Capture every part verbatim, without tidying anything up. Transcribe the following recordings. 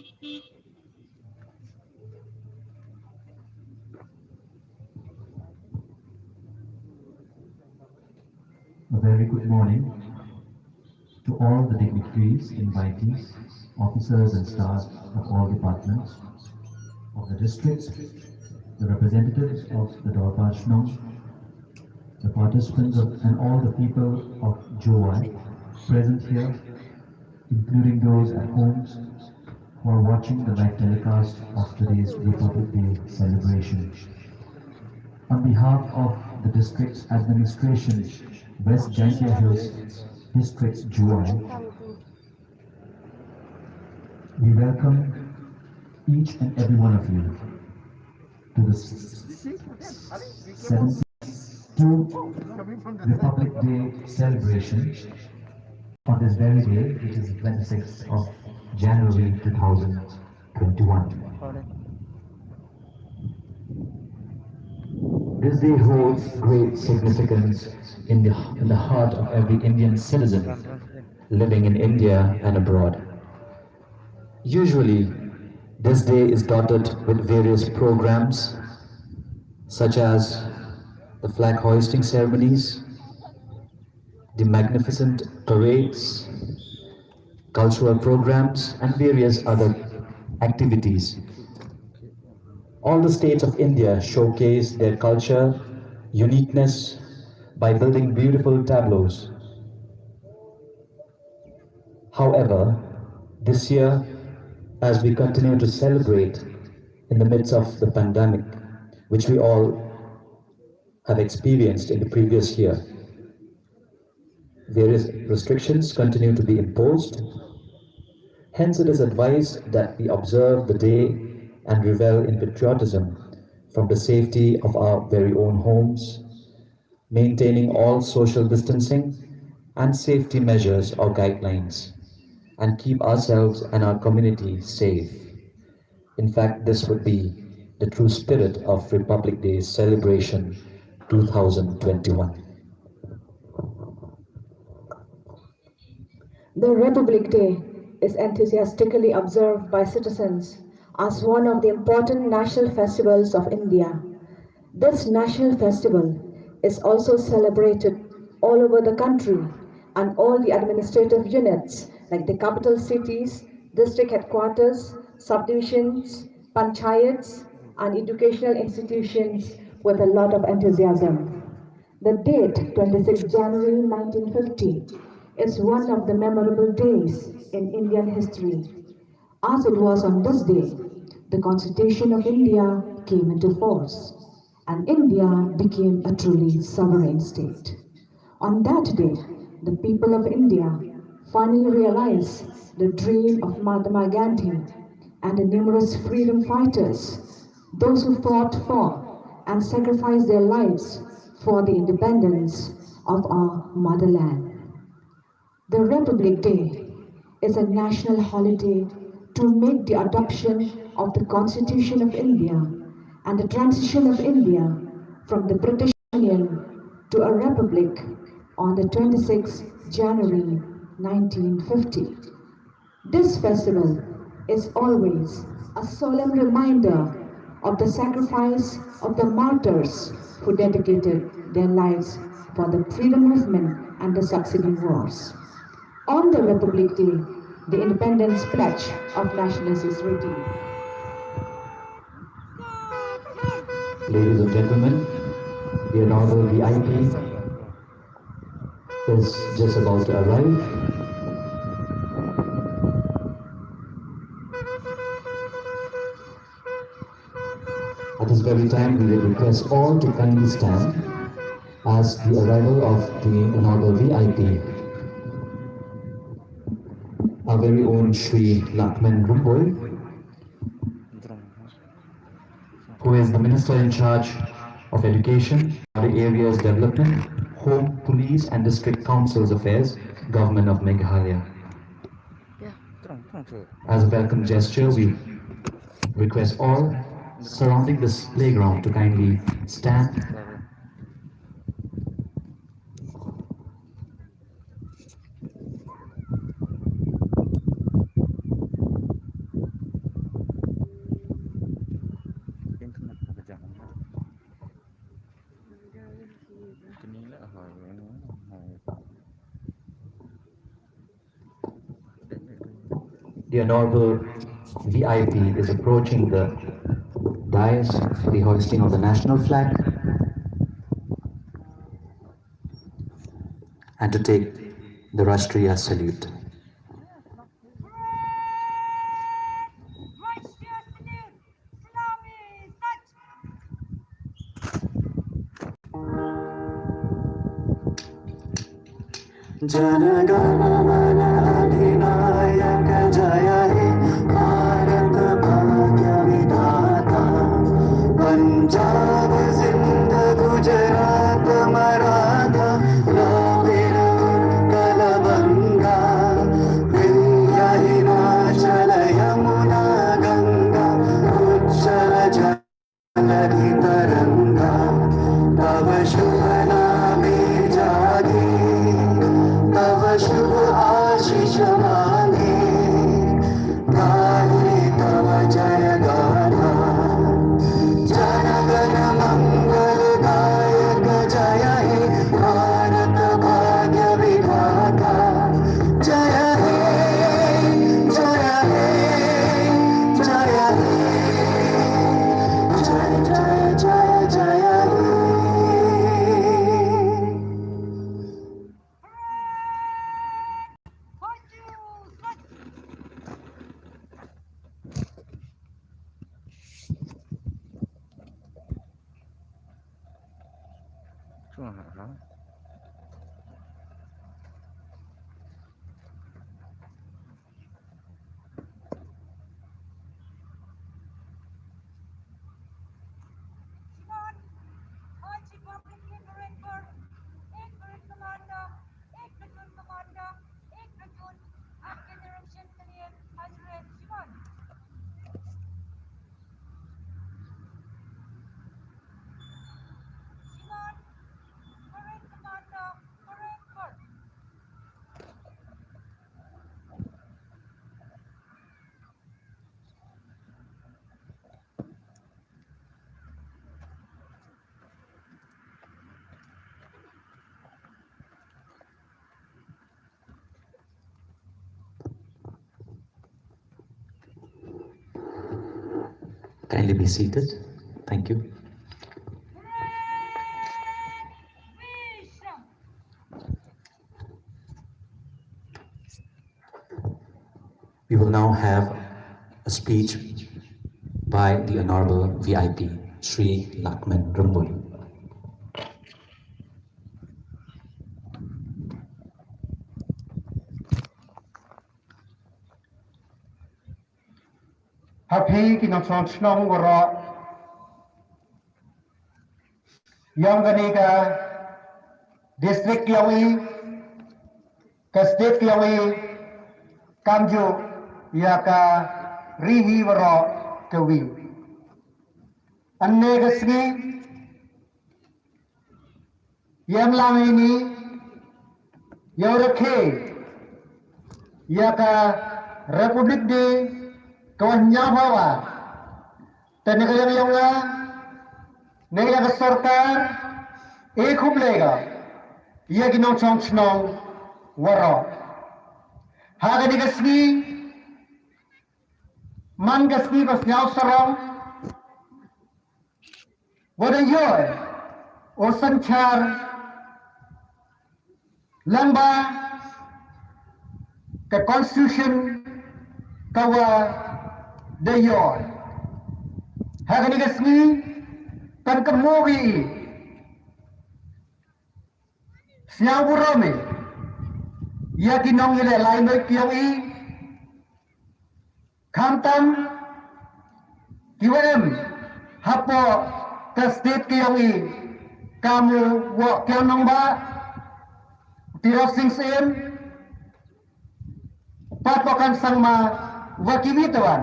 A very good morning to all the dignitaries, invitees, officers and staff of all departments of the district, the representatives of the Dorbar Shnong, the participants of, and all the people of Jowai present here, including those at homes who are watching the live telecast of today's Republic Day celebration. On behalf of the district's administration, West Jaintia Hills District, Jowai, we welcome each and every one of you to the seventeenth Republic Day celebration on this very day, which is the twenty-sixth of January two thousand twenty-one. This day holds great significance in the, in the heart of every Indian citizen living in India and abroad. Usually, this day is dotted with various programs such as the flag hoisting ceremonies, the magnificent parades, cultural programs, and various other activities. All the states of India showcase their culture, uniqueness by building beautiful tableaus. However, this year, as we continue to celebrate in the midst of the pandemic, which we all have experienced in the previous year, various restrictions continue to be imposed. Hence, it is advised that we observe the day and revel in patriotism from the safety of our very own homes, maintaining all social distancing and safety measures or guidelines, and keep ourselves and our community safe. In fact, this would be the true spirit of Republic Day celebration two thousand twenty-one. The Republic Day is enthusiastically observed by citizens as one of the important national festivals of India. This national festival is also celebrated all over the country, and all the administrative units like the capital cities, district headquarters, subdivisions, panchayats, and educational institutions with a lot of enthusiasm. The date, twenty-sixth January nineteen fifty, is one of the memorable days in Indian history. As it was on this day, the Constitution of India came into force, and India became a truly sovereign state. On that day, the people of India finally realized the dream of Mahatma Gandhi and the numerous freedom fighters, those who fought for and sacrificed their lives for the independence of our motherland. The Republic Day is a national holiday to make the adoption of the Constitution of India and the transition of India from the British Union to a republic on the twenty-sixth January nineteen fifty. This festival is always a solemn reminder of the sacrifice of the martyrs who dedicated their lives for the freedom movement and the succeeding wars. On the Republic Day, the Independence Pledge of Nationalists is reading. Ladies and gentlemen, the honorable V I P is just about to arrive. At this very time, we would request all to kindly stand as the arrival of the honorable V I P, our very own Shri Lahkmen Rymbui, who is the Minister in charge of Education, Tribal Areas Development, Home, Police and District Councils Affairs, Government of Meghalaya. As a welcome gesture, we request all surrounding this playground to kindly stand. The Honorable V I P is approaching the dais for the hoisting of the national flag and to take the Rashtriya salute. जनगणमन अधिनायक जय हे भारत भाग्य विधाता। पंजाब सिंध गुजरात मराठा द्राविड़ उत्कल बंगा विंध्य हिमाचल यमुना गंगा उच्छल जलधि तरंगा। तव शुभ नामे जागे तव शुभ आशीष मांगे। गाहे तव जय गाथा। जनगण मंगल दायक जय हे भारत भाग्य विधाता। जय हे जय हे जय हे जय जय जय जय हे। Kindly be seated. Thank you. We will now have a speech by the Honorable V I P, Shri Lahkmen Rymbui. Ha phi ki nongshong shnong waroh, ïong kane ka district ïong i, ka state ïong i, kamjooh ïa ka ri hi waroh kawi. Ynne ka sngi ïa mlang ïa ini ïa u rakhe ïa ka Republic Day ka wan hynñiewphew ar. Te na ka liang ïong nga, na ka liang ka sorkar, e khublei ka ïa ki nongshong shnong waroh. Ha kane ka sngi, man ka sngi ba sñiaw sarong, wa da ïoh u synshar lyngba ka constitution ka wa da ïoh. Ha kane ka sngi, pan ka movie sñiaw burom i ïa ki nongïaleh lai noh ki ïong i, khamtam ki wa em hapoh ka state ki ïong i, kam u Woh Kiang Nangbah, Tirot Sing Syiem, Bah Pokon Sangma, wa ki wi twan.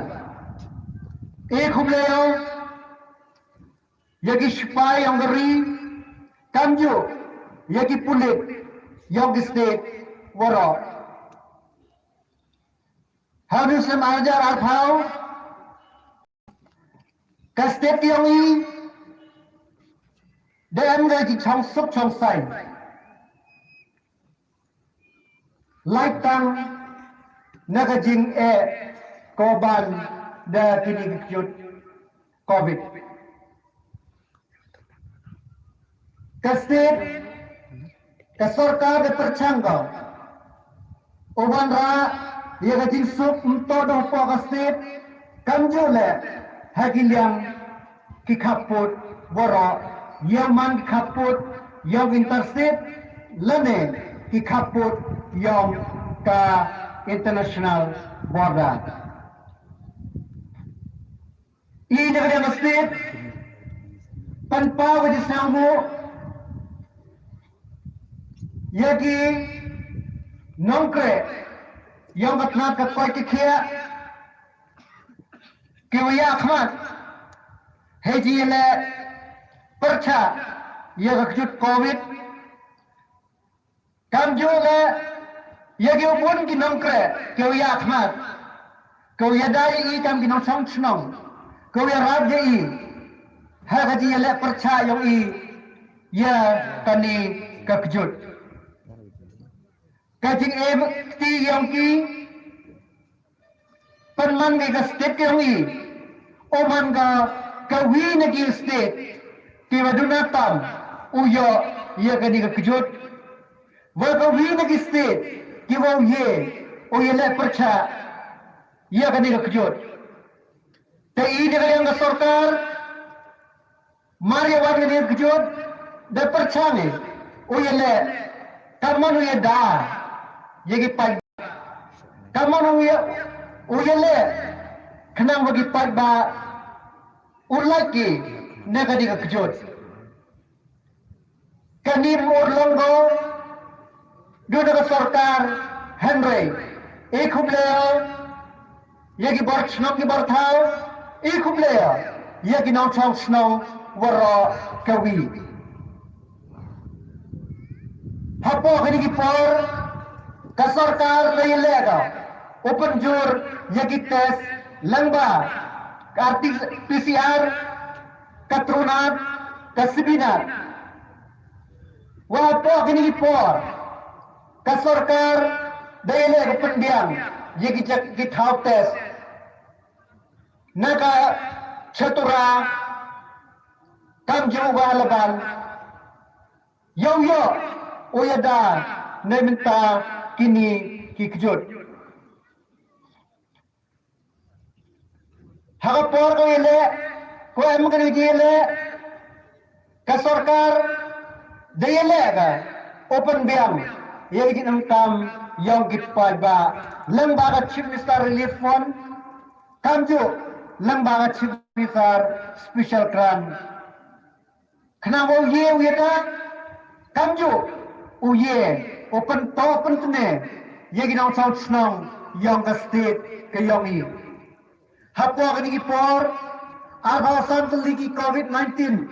E khublei ïa u ïa ki shipai ïong ka ri, kamjooh ïa ki pulit ïong ki state waroh. Ha u snem ar hajar arphew, ka state ïong i da em ka jingshong suk shong saiñ. Lait tang na ka jingeh ko ban da kini ki kjut covid. Ka state, ka sorkar da pyrchang ko u ban rah ïa ka jingsuk ym toh da hapoh ka state, kam ju leh ha ki liang ki khappud waroh, ïa man ki khappud ïong interstate lane ki khappud ïong ka international border. I da ka dang state pynpaw ka jingsngewnguh ïa ki nongkreh ïong ka tnat ka koit ka khiah, ki wa ïa khmat hei jingïaleh pyrchah ïa ka kjut covid. Kam ju leh ïa ki wa bun ki nongkreh ki wa ïa khmat, ki wa ïada ïa i kam ki nongshong shnong, ki wa ïarap ïa i ha ka jingïaleh pyrchah ïong i ïa kani ka kjut. Ka jingim kti ïong ki pynman ka ka state ka ïong i, u man ka ka wi na ki state ki wa duna tam u ïoh ïa kani ka kjut, wa ka wi na ki state ki wa u ye u ïaleh pyrchah ïa kani ka kjut. Te i da ka liang ka sorkar, mar ïa wan kani ka kjut da pyrchang i u ïaleh, kam man u ïada ïa ki paidbah, kam man u ïa u ïaleh khnang ba ki paidbah u lait ki na kani ka kjut. Kani mur long ko du da ka sorkar, hynrei i khublei ïa ki bor shnong ki bor thaw, i khublei ïa ki nongshong shnong waroh ka wi. Hapoh kini ki por ka sorkar la ïaleh ka u pynjur ïa ki test lyngba ka R T P C R, ka TruNat, ka CBNat. Wa hapoh kini ki por ka sorkar da ïaleh ka pynbiang ïa ki jak ki thaw test na ka Chhatura, kam ju wa Laban, ïoh ïoh u ïada na mynta kini ki kjut. Ha ka por ka ïaleh, ko em ka ïaleh, ka sorkar da ïaleh ka u pynbiang ïa ki jingdonkam ïong ki paidbah lyngba ka Chief Minister Relief Fund, kam ju lyngba ka Chief Minister Special Grant. Khnang ba u ye u ïada, kam ju u ye u pyntoh pyntne ïa ki nongshong shnong ïong ka state ka ïong i. Hapoh kini ki por, arphew san tylli ki covid nineteen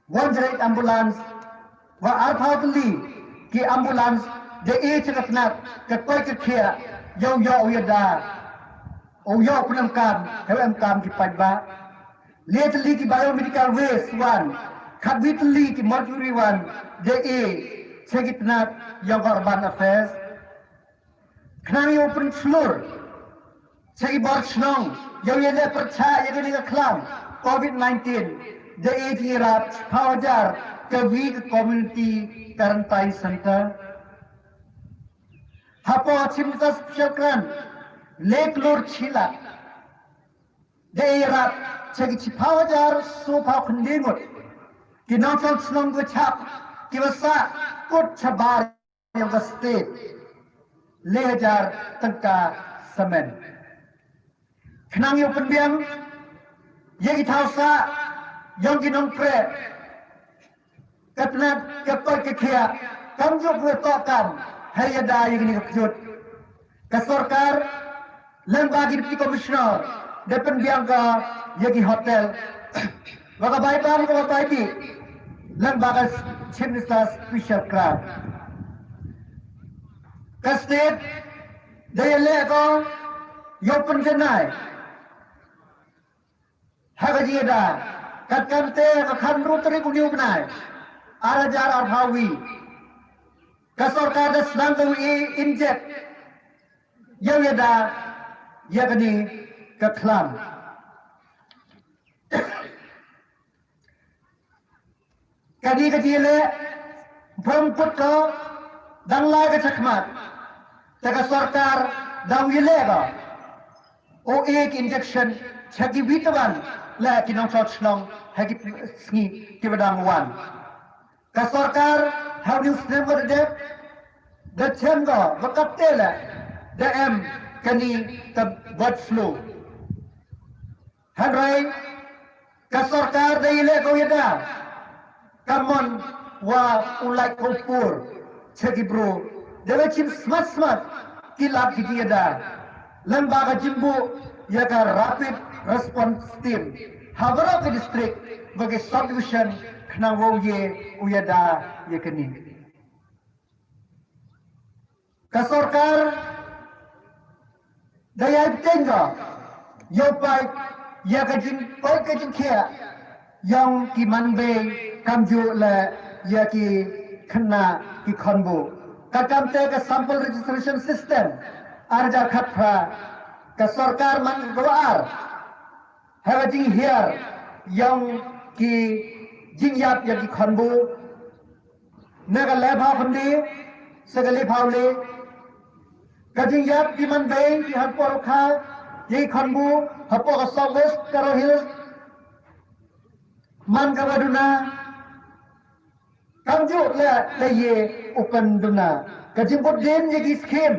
one zero eight ambulance, wa arphew tylli ki ambulance da e cha ka tnat ka koit ka khiah ïong ïoh u ïada, u ïoh u pynemkam ha u emkam ki paidbah. Le tylli ki biomedical waste wan, khatwi tylli ki mortuary wan da e cha ki tnat ïong ka urban affairs. Khnang ïa u pynshlur cha ki bor shnong ïa u ïaleh pyrchah ïa kani ka khlam covid nineteen, da e jingïarap shiphew hajar ka wi ka community quarantine center. Hapoh Chief Minister Special Grant le klur shi lak, da e ïarap cha ki shiphew hajar sophew khyndai ngut ki nongshong shnong ki wa chap ki wa sah kut shabar ïong ka state le hajar tyngka samen. Khnang ïa u pynbiang ïa ki thaw sah ïong ki nongkreh ka tnat ka koit ka khiah, kam ju pyntoh kam ha ïada ïa kini ki kjut. Ka sorkar lyngba ki Deputy Commissioner da pynbiang ka ïa ki hotel wa ka bai bam ka wa bai dih lyngba ka Chief Minister Special Grant. Ka state da ïaleh ko ïa u pynjanai ha ka jingïada katkam te ka khatynru tarik u ni u bnai ar hajar arphew wi. Ka sorkar da sdang ka wi inject ïa u ïada ïa kane ka khlam. Kane ka jingïaleh, pyrshah put ka, dang lai ka shakhmat. Te ka sorkar dang ïaleh ka, u ai ka injection sha kiwei pat ban la ki nongshong shnong ha ki sngi kiba dang wan. Ka sorkar ha une u snem ba la dep, da shem ka ba katto la da em kane ka bird flu. Hynrei ka sorkar da ïaleh ka ïada, ka mon wa u lait ka u pur sha ki briew, da ka jingshim smat smat ki lad ki jingïada. Lem bad ka jingbuh ïa ka rapid response team ha baroh ka district bad ki sub division, khnang ba u ïoh u ïada ïa kane. Ka sorkar da ïai bteng ka ïa u peit ïa ka jingpeit ka jingkhiah ïa ki manbei, kumjuh la ïa ki khynnah ki khonbuh. Ka kam te ka sample registration system ar hajar khatphra, ka sorkar man ka ba ar ha ka jinghiar ïa ki jingïap ïa ki khonbuh na ka laiphew khyndai sha ka laiphew lai. Ka jingïap ki manbei ki hapoh Rukha ïa ki khonbuh hapoh ka South West Garo Hills man ka ba duna. Kumjuh la la ïa u pyndonkam ka jingbud dien ïa ki skim,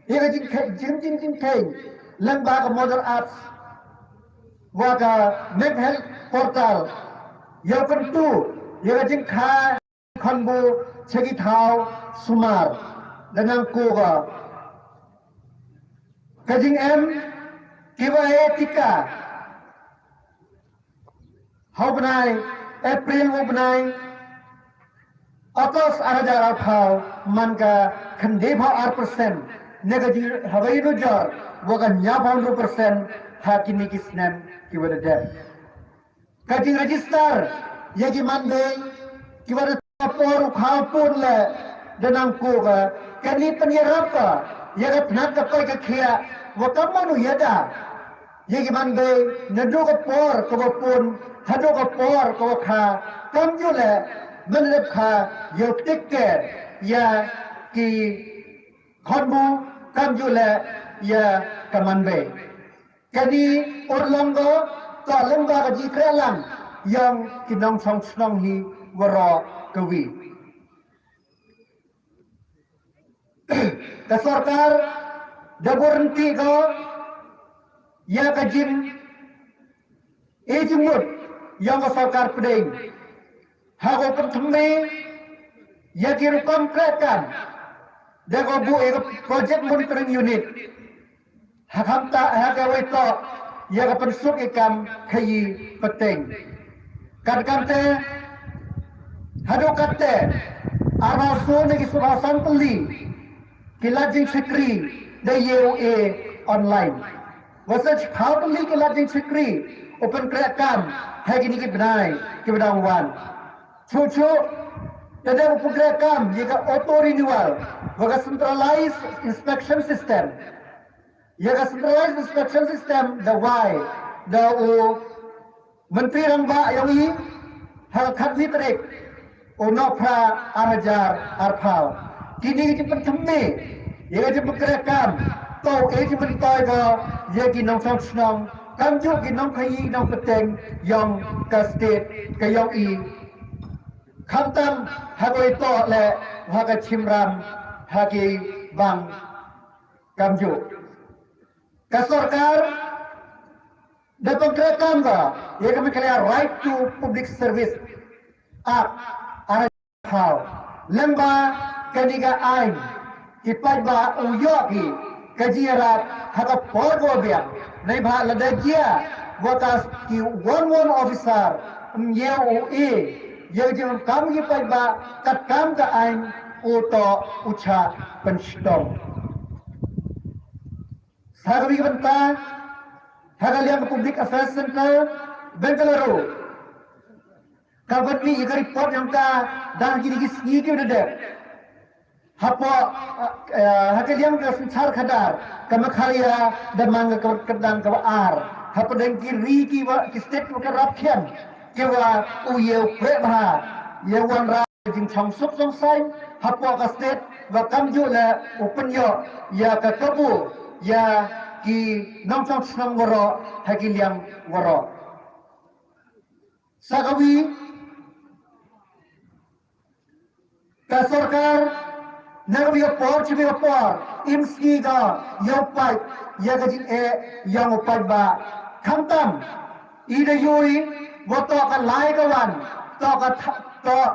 ïa ka jingkheiñ, jing jing jingkheiñ lem bad ka Mother Earth wa ka Make Health Portal, ïa u kyntu ïa ka jingkha khonbuh sha ki thaw sumar da nang ku ka, ka jingem kiba ai tika ha u bnai April, u bnai August ar hajar arphew man ka khyndaiphew ar percent, ne ka jing haba ïanujor wa ka hynñiewphew hynriew percent ha kine ki snem kiba la dep. Ka jingregister ïa ki manbei kiba la por u khaw pun le da nang ku ka, kane pynïarap ka ïa ka tnat ka peit ka khiah wa ka mano ïada ïa ki manbei naduh ka por kaba pun haduh ka por kaba kha, kumjuh le mynta ka ïa u take care ïa ki khonbuh kumjuh le ïa ka manbei. Kane u long ka, ka long ka jingkren lang ïa ki nongshong shnong hi waroh kawi. Ka sorkar da buh ryntih ka ïa ka jing, ïa jingmut ïa ka sorkar pdeng ha ka pynthymmai ïa ki rukom kreh kam da ka buh ïa ka project monitoring unit. Ha kham ta ha ka wei to ïa ka pynsuk ïa kam khaïi pateng. Kat kam te haduh katte arphew soo ne ki soo san tylli ki lad jingshakri da ïa u e online. Wa sa shiphew tylli ki lad jingshakri u pynkreh kam ha kine ki bnai kiba dang wan. Shuh shuh da dei u pynkreh kam ïa ka auto renewal wa ka centralized inspection system. Ïa ka centralized inspection system da wai da u Myntri Rangbah ïa u i ha ka khatwei tarik u Nohprah ar hajar arphew. Kine ki jingpynthymmai ïa ka jingpynkreh kam to ïa ki jingmyntoi ka ïa ki nongshong shnong, kumjuh ki nongkhaïi nongpateng ïong ka state ka ïong i, khamtam ha ka wei to le ha ka chimram ha ki bang. Kumjuh ka sorkar da pynkreh kam ka ïa ka Meghalaya Right to Public Service Act ar hajar arphew. Lem bad kane ka aiñ ki paidbah u ïoh ki ka jingïarap ha ka por kaba biang. Neibhah lada jia wa ka ki wan wan officer ym ïa u e ïa ka jingkam ki paidbah katkam ka aiñ u to u chah pynshitom. Sa kawei ka bynta ha ka liang ka Public Affairs Centre Bengaluru ka ban mih ïa ka report jong ka dang kine ki sngi kiba dep. Hapoh, eh, ha ka liang ka synshar khadar, ka Meghalaya da man ka kyrdan kaba ar hapdeng ki ri, ki wa, ki state wa ka rap khian, ki wa u ïew pre bha ïa wanrah jingchong suk chong saiñ hapoh ka state, wa kamjuh leh u pynïoh ïa ka kabu ïa ki nongchong chnong waroh ha ki liang waroh. Sa kawi, ka sorkar na kawi ka por chi kawi ka por im sngi ka ïa u paid, ïa ka jingeh ïa u paid ba khamtam i da ïohi wa toh ka lai ka wan, toh ka tha-, toh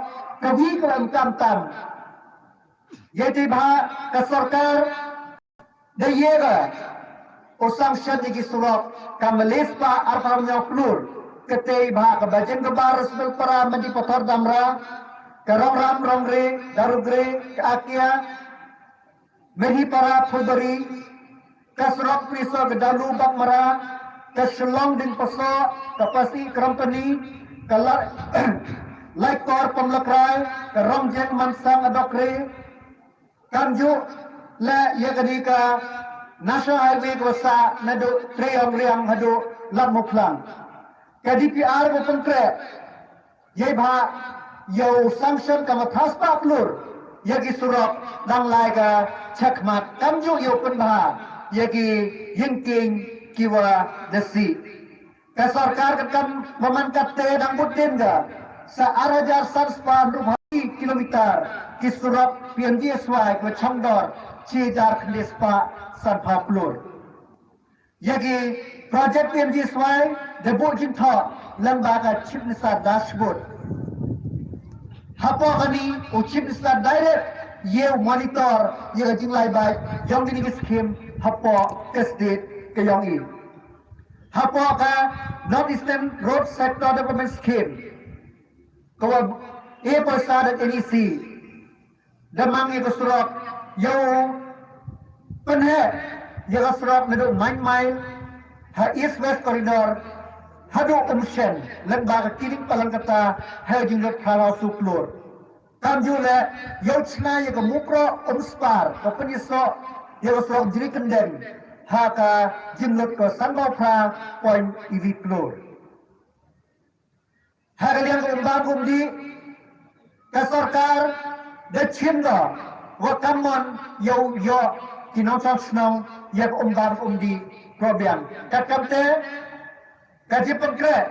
kawi ka wan khamtam. Ïa te bha ka sorkar da ïa ka u sanction ïa ki surok ka mlespa arphaw hynñiew klur. Ka tei bha ka Bajen ka Bar Sbel Para Mandi Pathor Damra, ka Rongram Rongre Darugre, ka Akia Mehi Para Phulbari, ka surok Priso ka Dalu Bakmara, ka Shillong Ding Paso, ka Pasi Krampani, ka La-, Laikor Pamlakrai, ka Rongjeng Mansang Adokre, kamjuh leh ïa kane ka National Highway ka wa sah naduh Trei Ong Riang haduh Lat Muphlang. Ka D P R ka pynkreh ïa bha ïa u sanction ka ma thaw spah klur ïa ki surok dang lai ka chakhmat, kamjuh ïa u pynbha ïa ki ïingkieng ki wa da sih. Ka sorkar ka kam ba man katte dang bud dien ka sa ar hajar san spah hynriewphew kilometer ki surok P M G S Y ka chongdor shi hajar khyndai spah sanphew klur. Ïa ki project P M G S Y da buh jingthoh lyngba ka Chief Minister dashboard. Hapoh kane u Chief Minister direct ïa u monitor ïa ka jinglai beit jong kine ki scheme hapoh ka state ka jong i. Hapoh ka North Eastern Road Sector Development Scheme, ka wa e poisa da N E C, da mang ïa ka surok, ïa u pynheh ïa ka surok naduh Nine Mile ha East West Corridor haduh Umshen, lyngba ka Kiling Palang kata ha jinglut phra haw su klur. Kamjuh leh ïa u chna ïa ka Mukroh Umspar, ka pynïasoh ïa ka surok Jri Kyndeng ha ka jinglut ka sanphew phra point iwi klur. Ha ka liang ka Umbam Umdih, ka sorkar da chim da wa kammon ïa u ïoh ki nongchong chnong ïa ka Umbam Umdih program. Katkam te ka jingpynkreh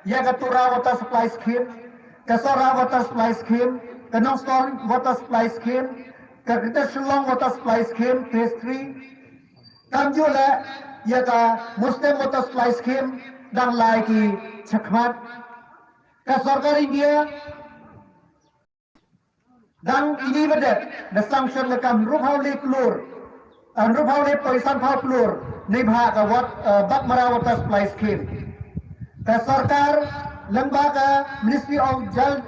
ïa ka Tura Water Supply Scheme, ka Sohra Water Supply Scheme, ka Nongstoiñ Water Supply Scheme, ka Greater Shillong Water Supply Scheme Phase three, kamjuh leh ïa ka Mustem Water Supply Scheme dang lai ki chakhmat. Ka sorkar India dang ine ba dep da sanction la kam hynriewphew le klur, hynriewphew le point sanphew klur neibhah ka wat, eh, Baghmara Water Supply Scheme. Ka sorkar lyngba ka Ministry of Jal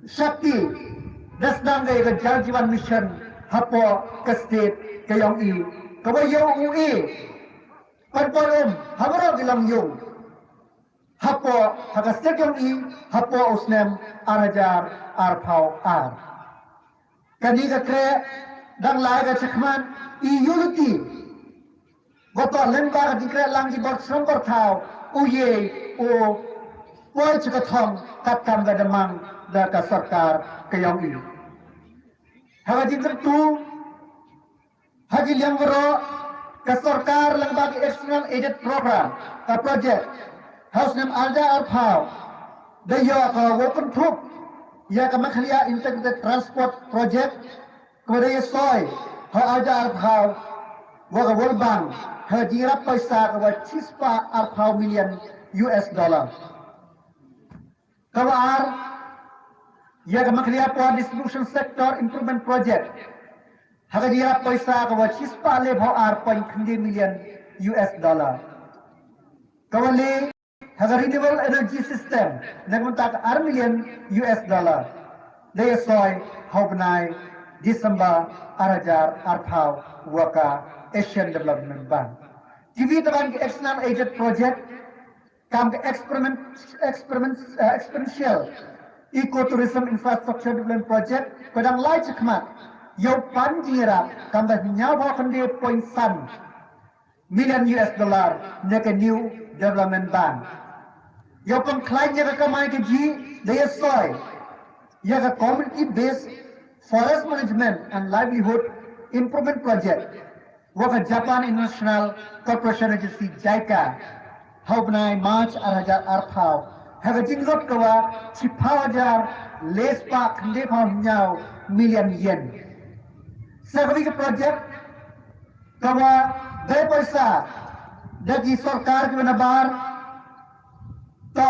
Shakti da sdang ka ïa ka Jal Jeevan Mission hapoh ka state ka jong i, ka wa ïoh u e pynpoi um ha baroh ki long ïung hapoh, ha ka state ka jong i hapoh u snem ar hajar arphew ar. Kane ka kreh dang lai ka chakhmat i ïuh lynti. Wa toh lyngba ka jingkreh lang ki bor shnong bor thaw, u ïei u poi cha ka thong katkam ka da mang da ka sorkar ka jong i. Ha ka jingkyrkhu ha ki liang waroh, ka sorkar lyngba ki External Aided Program, ka project, ha u snem ar hajar arphew da ïoh ka wa kynthup ïa ka Meghalaya Integrated Transport Project, ka wa da ïasoi ha ar hajar arphew wa ka World Bank ha ka jingïarap poisa ka wa shispah arphew million U S dollar. Ka wa ar, ïa ka Meghalaya Power Distribution Sector Improvement Project, ha ka jingïarap poisa ka wa shispah lephew ar point khyndai million U S dollar. Ka wa le, ha ka Renewable Energy System, na ka bynta ka ar million U S dollar, da ïasoi ha u bnai December ar hajar arphew wa ka Asian Development Bank. Kiwi tang ki External Aided Project, kam ka experiment, experiment, eh, Experiential Ecotourism Infrastructure Development Project, ka dang lai chakhmat, Ïa u pan jingïarap kam da hynñiaw phew khyndai point san million U S dollar na ka New Development Bank. Ïa u pynkhlaiñ ïa ka kamai kajih da ïasoi ïa ka Community Based Forest Management and Livelihood Improvement Project wa ka Japan International Cooperation Agency, JICA, ha u bnai March ar hajar arphew, ha ka jinglut ka wa shiphew hajar le spah khyndai phew hynñiaw million yen. Sa kawei ka project ka wa bei poisa da ki sorkar ki wa nabar, to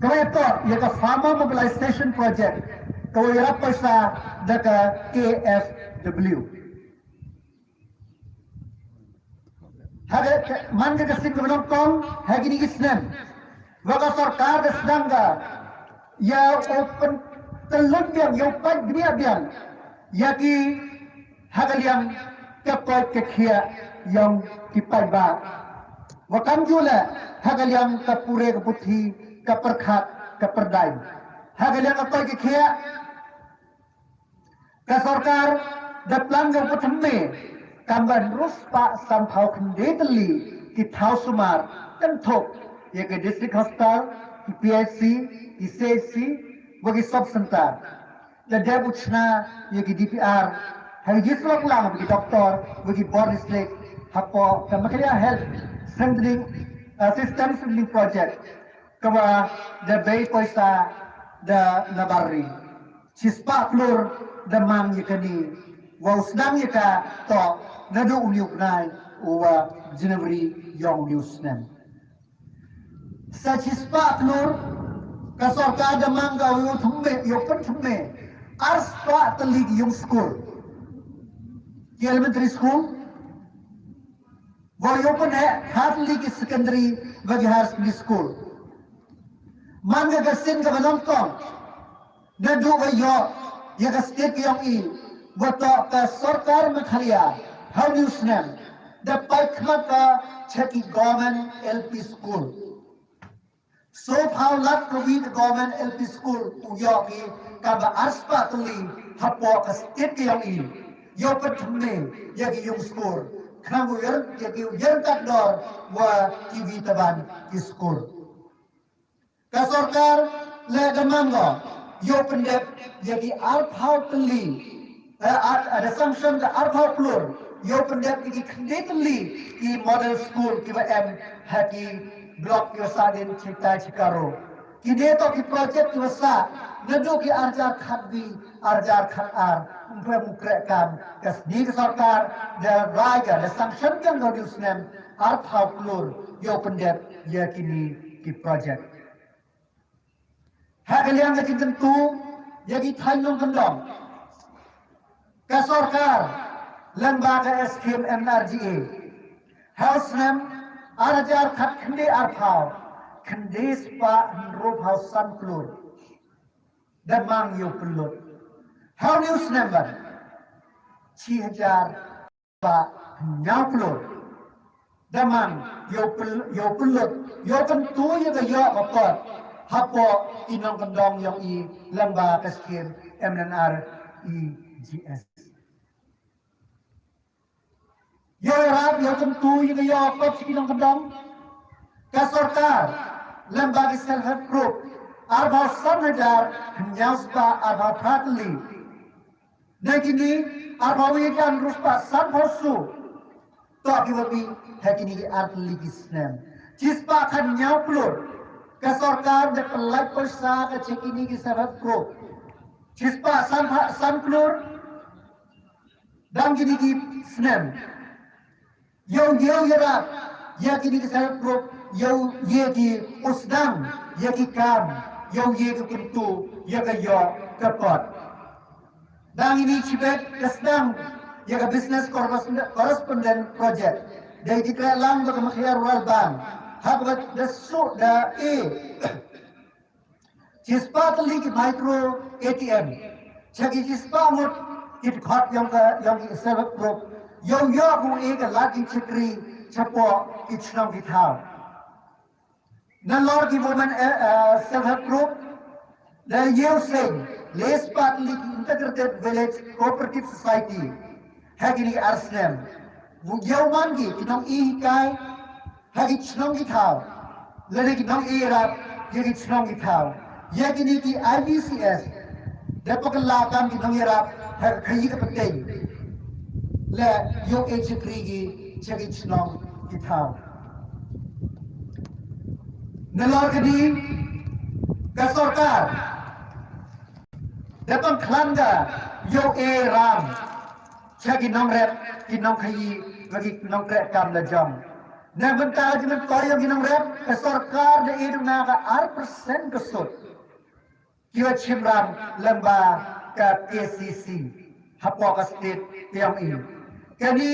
ka wa to ïa ka Farmer Mobilization Project ka wa ïarap poisa da ka K F W. Ha ka, ka, man ka ka sien ka ba nyngkong ha kine ki snem, wa ka sorkar da sdang ka ïa u pyntyllun biang, ïa u pait bniah biang ïa ki ha ka liang ka koit ka khiah yong ki paidbah. Wa kam ju leh ha ka liang ka pule ka puthi, ka pyrkhat, ka pyrdaiñ. Ha ka liang ka koit ka khiah, ka sorkar da plan ka u pynthymmai kam ba hynriew spah sanphew khyndai tylli ki thaw sumar, kynthup ïa ki District Hospital, ki P H C, ki C H C wa ki Sub Center. Da dep u chna ïa ki D P R ha ki jingïasyllok lang bad ki doktor wa ki bor district hapoh ka Meghalaya Health Strengthening, uh, System Strengthening Project, ka wa da bei poisa da nabar ri. Shispah klur da mang ïa kane, wa u sdang ïa ka to naduh une u bnai u wa January yong une u snem. Sa shispah klur ka sorkar da mang ka ïa u thymmai, ïa u pynthymmai ar spah tylli ki ïung skul, ki elementary school, wa ïa u pynheh phra tylli ki secondary wa ki higher secondary school. Man ka ka sien ka ba nyngkong naduh wa ïoh ïa ka state ka yong i, wa to ka sorkar Meghalaya ha une u snem da pait khmat ka cha ki government L P school. Sawphew lak kawi ka government L P school u ïoh ki kaba ar spah tylli hapoh ka state ka yong i. Ïa u pynthymmai ïa ki ïung skul khnang u ïar, ïa ki u ïar kat dor wa kiwi tban ki skul. Ka sorkar leh da mang ka ïa u pyndep ïa ki arphew tylli, eh, ar, eh, da sanction ka arphew klur ïa u pyndep ïa ki khyndai tylli ki model school ki wa em ha ki block ki wa sah dien chitai chikaro. Kine to ki project ki wa sah naduh ki ar hajar khatwi, ar hajar khatar, ym phem u kreh kam. Ka sngi ka sorkar da rai ka, da sanction ka ha une u snem arphew klur ïa u pyndep ïa kine ki project. Ha ka liang ka jingkyntu ïa ki thaiñ nongkyndong, ka sorkar lyngba ka scheme M N R G A ha u snem ar hajar khatkhyndai arphew, khyndai spah hynriewphew san klur da mang ïa u pynlut. Ha une u snem ban shi hajar spah hynñiew klur da mang ïa u pyn-, ïa u pynlut, ïa u kyntu ïa ka ïoh ka kot hapoh ki nongkyndong yong i lyngba ka scheme M N R E G S. Ïa u ïarap ïa u kyntu ïa ka ïoh ka kot sha ki nongkyndong, ka sorkar lyngba ki self help group arphew san hajar hynñiew spah arphew phra tylli. Na kine arphew wei hajar hynriew spah sanphew saw to ki wa mih ha kine ki ar tylli ki snem. Shi spah khathynñiew klur ka sorkar da pynlait poisa ka cha kine ki self help group. Shi spah san, san klur dang kine ki snem. Ïa u, ïa u ïarap ïa kine ki self help group, ïa u, ïa ki u sdang ïa ki kam, ïa u, ïa ki kyntu ïa ka ïoh ka kot. Dang ine shibit ka sdang ïa ka business correspondent, correspondent project. Da i jingkren lang da ka Meghalaya Rural Bank ha kaba da shu da i shi spah tylli ki micro A T M, cha ki shi spah ngut ki dkhot yong ka, yong ki self help group, ïa u ïoh u e ka lad jingshakri shapoh ki chnong ki thaw. Nalor ki women, eh, eh, self help group da ïa u seng Lespah tylli ki Integrated Village Cooperative Society ha kine ki ar snem. Ïoh man ki ki nong-e hikai ha ki chnong ki thaw, lane ki nong-e ïarap ha ki chnong ki thaw. Ïa kine ki I V C S da pynkylla kam ki nong-e ïarap ha ka khaïi ka pateng, la ïoh-e shakri ki sha ki chnong ki thaw. Nalor kane ka sorkar da pynkhlan da ïoh-e ram sha ki nongrep, ki nongkhaïi bad ki nongtrei kam la jong. Na bynta jingmyntoi ïa ki nongrep, ka sorkar da ïeh duna ka ar percent ka sut kiwa shim ram lyngba ka K C C hapoh ka state ka ïong-i. Kane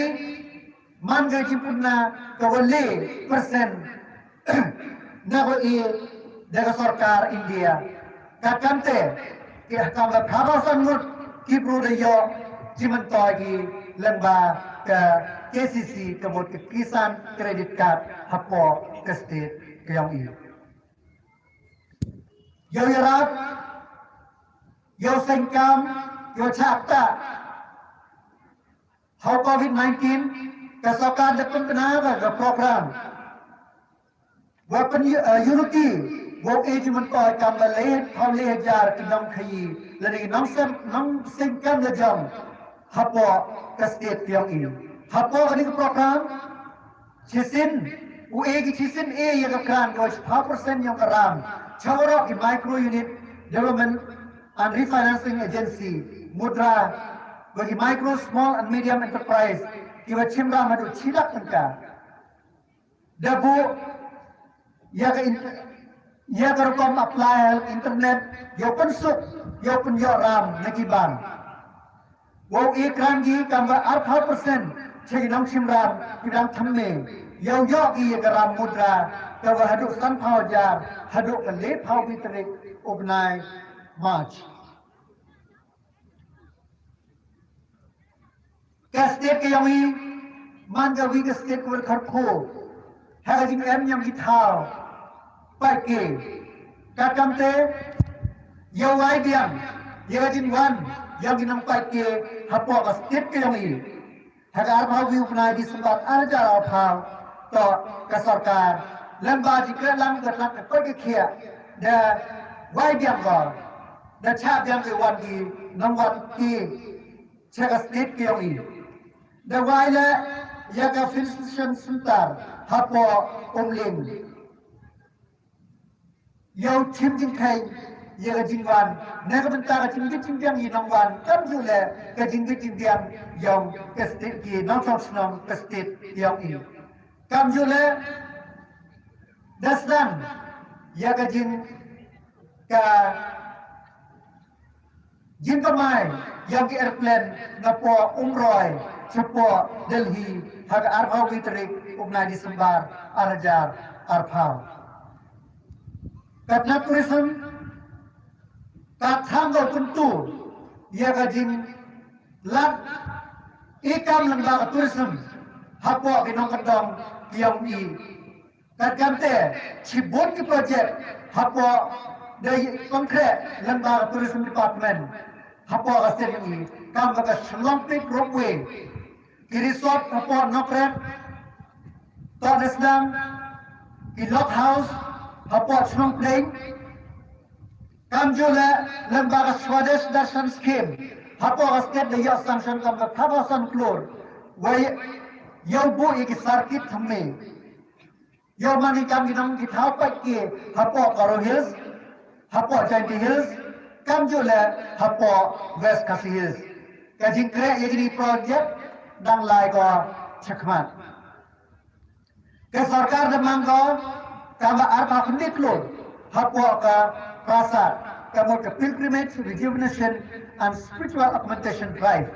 man ka jingpynna kawa lai percent na kawa ïeh da ka sorkar India. Ka kamte ki ha kam ka phabha san ngut ki bru da ïoh jingmyntoi ki lyngba ka K C C, ka mut ka Kisan Credit Card hapoh ka state ka ïong-i. Ïoh ïarap, ïoh seng kam, ïoh chakta ha u covid nineteen, ka sorkar da pynbna ka program wa pyn, eh, unity, wa u e jingmyntoi kam la lai phaw lai hajar ki nongkhaïi lane ki nongseng, nongseng kam la jong hapoh ka state ka ïong-i. Hapoh kane ka program, shisien, u e ki shisien e ïa ka grant ka wa shiphew percent yong ka ram cha waroh ki Micro Unit Development and Refinancing Agency, MUDRA, wa ki Micro, Small and Medium Enterprise, ki wa shim ram haduh shi lak tyngka. Da buh ïa ka in-, ïa ka rukom apply ha internet, ïa u pynsuk, ïa u pynïoh ram na ki bank. Wa u e grant ki kam wa arphew percent sha ki nongshim ram ki dang thymme, ïa u ïoh ki ïa ka ram MUDRA ka wa haduh sanphew hajar haduh ka laiphew wi tarik u bnai March. Ka state ka ïong-i man ka wi ka state ka wa kyrkhu ha ka jingem yong ki thaw paid ki. Ka kamte, ïa wai biang ïa ka jingwan yong ki nongpaid ki hapoh ka state ka ïong-i. Ha ka arphew wi u bnai December ar hajar arphew, to ka sorkar lyngba jingkyrlang ka tnat ka koit ka khiah da wai biang ko, da chah biang ki wan ki nongwan ki sha ka state ka ïong-i. Da wai leh ïa ka filtration center hapoh Umling, ïa u chim jingkheiñ ïa ka jingwan na ka bynta ka jingbit jingbiang ïa nongwan, kamjooh leh ka jingbit jingbiang yong ka state, ki nongshong shnong ka state ka ïong-i. Kamjooh leh da sdang ïa ka jing, ka jingkamai yong ki airplane napoh Umroi shapoh Delhi ha ka arphew wi tarik u bnai December ar hajar arphew. Ka tnat tourism ka thang ka kyntu ïa ka jinglad i kam lyngba ka tourism hapoh ki nongkyndong ki ïong-i. Ka kamte, shibun ki project hapoh da i pangkhreh lyngba ka tourism department hapoh ka state ïong-i, kam ka Shillong Peak Ropeway, ki resort hapoh Nongkrem, to da sdang ki log house hapoh Chnong Pdeng. Kamjooh leh lyngba ka Swadesh Darshan Scheme hapoh ka state da ïoh sanction kam ka phabha san klur, wei ïoh buh ïa ki circuit thymme. Ïoh man ki kam ki nong ki thaw paid ki hapoh Garo Hills, hapoh Jaintia Hills, kamjooh leh hapoh West Khasi Hills. Ka jingkhreh ïa kine ki project dang lai ko shakhmat. Ka sorkar da mang ko kam ka arphew khyndai klur hapoh ka prasad, ka mut ka Pilgrimage Rejuvenation and Spiritual Augmentation Drive.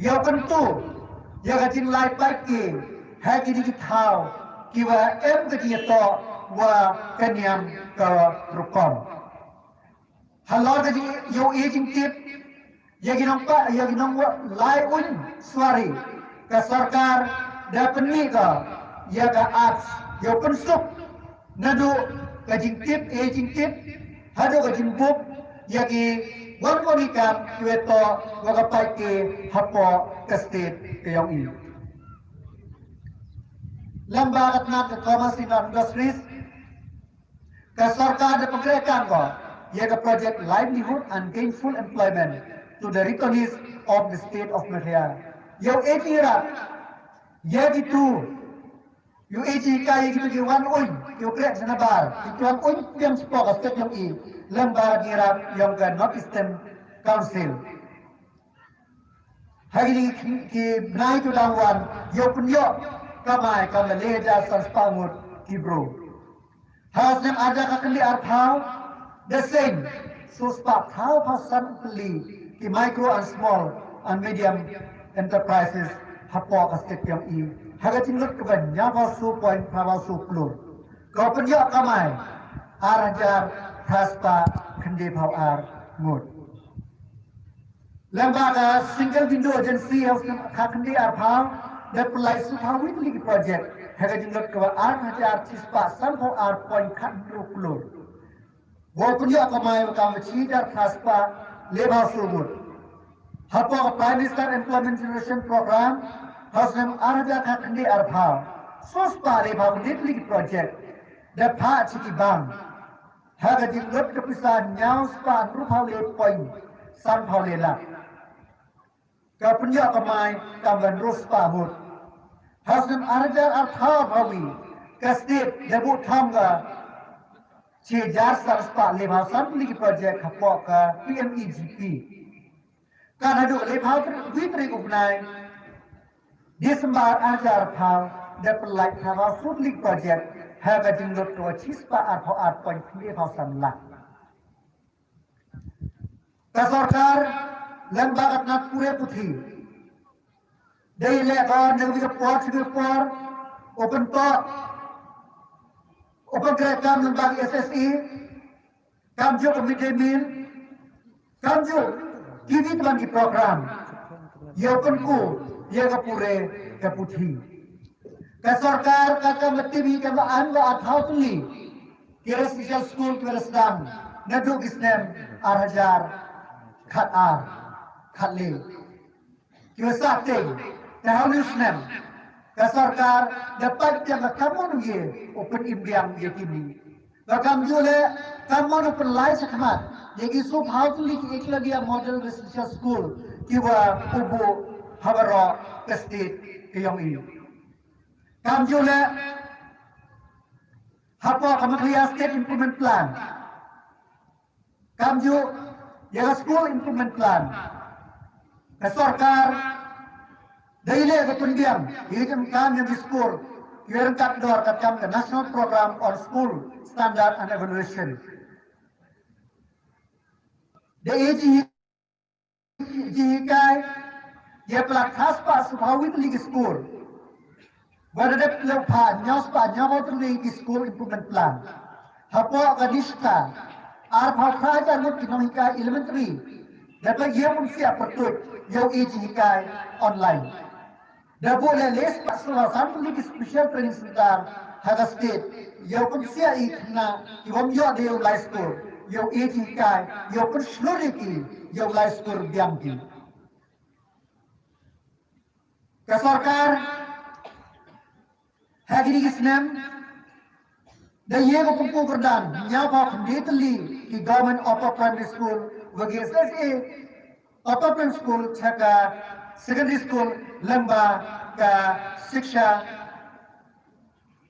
Ïa u kyntu ïa ka jinglai paid ki ha kine ki thaw ki wa em ka jingïatoh wa ka niam ka rukom. Halor ka jing, ïa u e jingtip ïa ki nongpa, ïa ki nonglai uiñ suwari, ka sorkar da pynmih ka ïa ka apps, ïa u pynsuk naduh ka jingtip, e jingtip, haduh ka jingbook ïa ki Wan wan ikan kiwa toh wa ka paike hapoh ka state ka yong i. Lem bad ka tnat ka Commerce and Industries, ka sorkar da pynkrehkaam ko ya ka Project Livelihood and Gainful Employment to the Reconnaissance of the State of Meghalaya. Yow e ki rap ya ki tu, yow e ki ka ya ki tu ki wan un yow kreh sanabar ki tu wan un yang spok a state yong i, lem bad ki rap yong ka North Eastern Council. Hagi ki bnai tu dang wan yow pynyoh kamai kam le hajar san spah ngut ki bru. Ha snem arja ka kli arphaw, the same, so spah phaw phaw san pli ki micro and small and medium enterprises hapoh ka state yong i. Haga jinglut ka ban nya phaw so point phaw so klur. Ka pynyoh kamai ar hajar phaw spah khyndai phaw ar ngut. Lem bad ka single window agency ha snem ka khyndai arphaw, da pynlait su phaw wit li ki project ha ka jinglut ka ar hajar chi spah san phaw ar point khat hynriew klur. Wow pynyoh kamai wa kam chi hajar phaw spah le phaw so ngut. Hapoh ka Prime Minister Employment Generation Program ha snem ar hajar ka khyndai arphaw, so spah le phaw khyndai li ki project da phah chi ki bank ha ka jinglut ka pisa nya spah hynriew phaw le point san phaw le lak. Ka pynyoh kamai kam wan hynriew spah ngut. Ha snem ar hajar arphaw phaw wi, ka state da buh tham ka chi hajar san spah le phaw san li ki project hapoh ka P M E G P. Ka naduh le phaw wi tarik u bnai December ar hajar arphaw, da pynlait phaw phaw so li ki project ha ka jinglut ka wa chi spah arphaw ar point khyndai phaw san lak. Ka sorkar lem bad ka tnat pule puthi, dei leh ka na ka por chi ka por, u pyntoh, u pynkrehkaam lem bad ka S S A, kamjooh ka midday meal, kamjooh ki wi twan ki program yow pynku ya ka pule ka puthi. Ka sorkar ka kam ka T V ka ba an wa arphaw tylli ki residential school ki wa sdang naduh ki snem ar hajar khat ar, khat le. Ki wa sah teng, te ha u snem ka sorkar da pait biang ka kamon u ye u pynim biang ya kini. Ba kamjooh le kamon u pynlai shakhmat ya ki so phaw tylli ki Eklavya Model Residential School ki wa u buh ha baroh ka state ka yong i. Kamjooh le hapoh ka Meghalaya State Improvement Plan, kamjooh ya ka School Improvement Plan, ka sorkar da i leh ka pynbiang ya ka jingkam ya ka school, ya ka dor ka kam ka National Program on School Standard and Evaluation. Da i ji ji hikai ya pla khas pa su phaw wit li ki school. Wa da dep le pha nyaw spah nyaw phaw tylli ki School Improvement Plan. Hapoh ka NESHCA, ar phaw phra hajar ngut ki nonghikai elementary da pla yow pynsiah pyrtuit yow i ji hikai online. Da buh le le spah su phaw san tylli ki special training center ha ka state yow pynsiah i khynnah ki wam yoh de yow lai school, yow i ji hikai, yow pynshlur i ki yow lai school biang ki. Ka sorkar ha kini ki snem da ye ka pynku kyrdan nyaw phaw khyndai tylli ki Government Upper Primary School wa ki S S A Upper Primary School cha ka Secondary School lem bad ka Shiksha,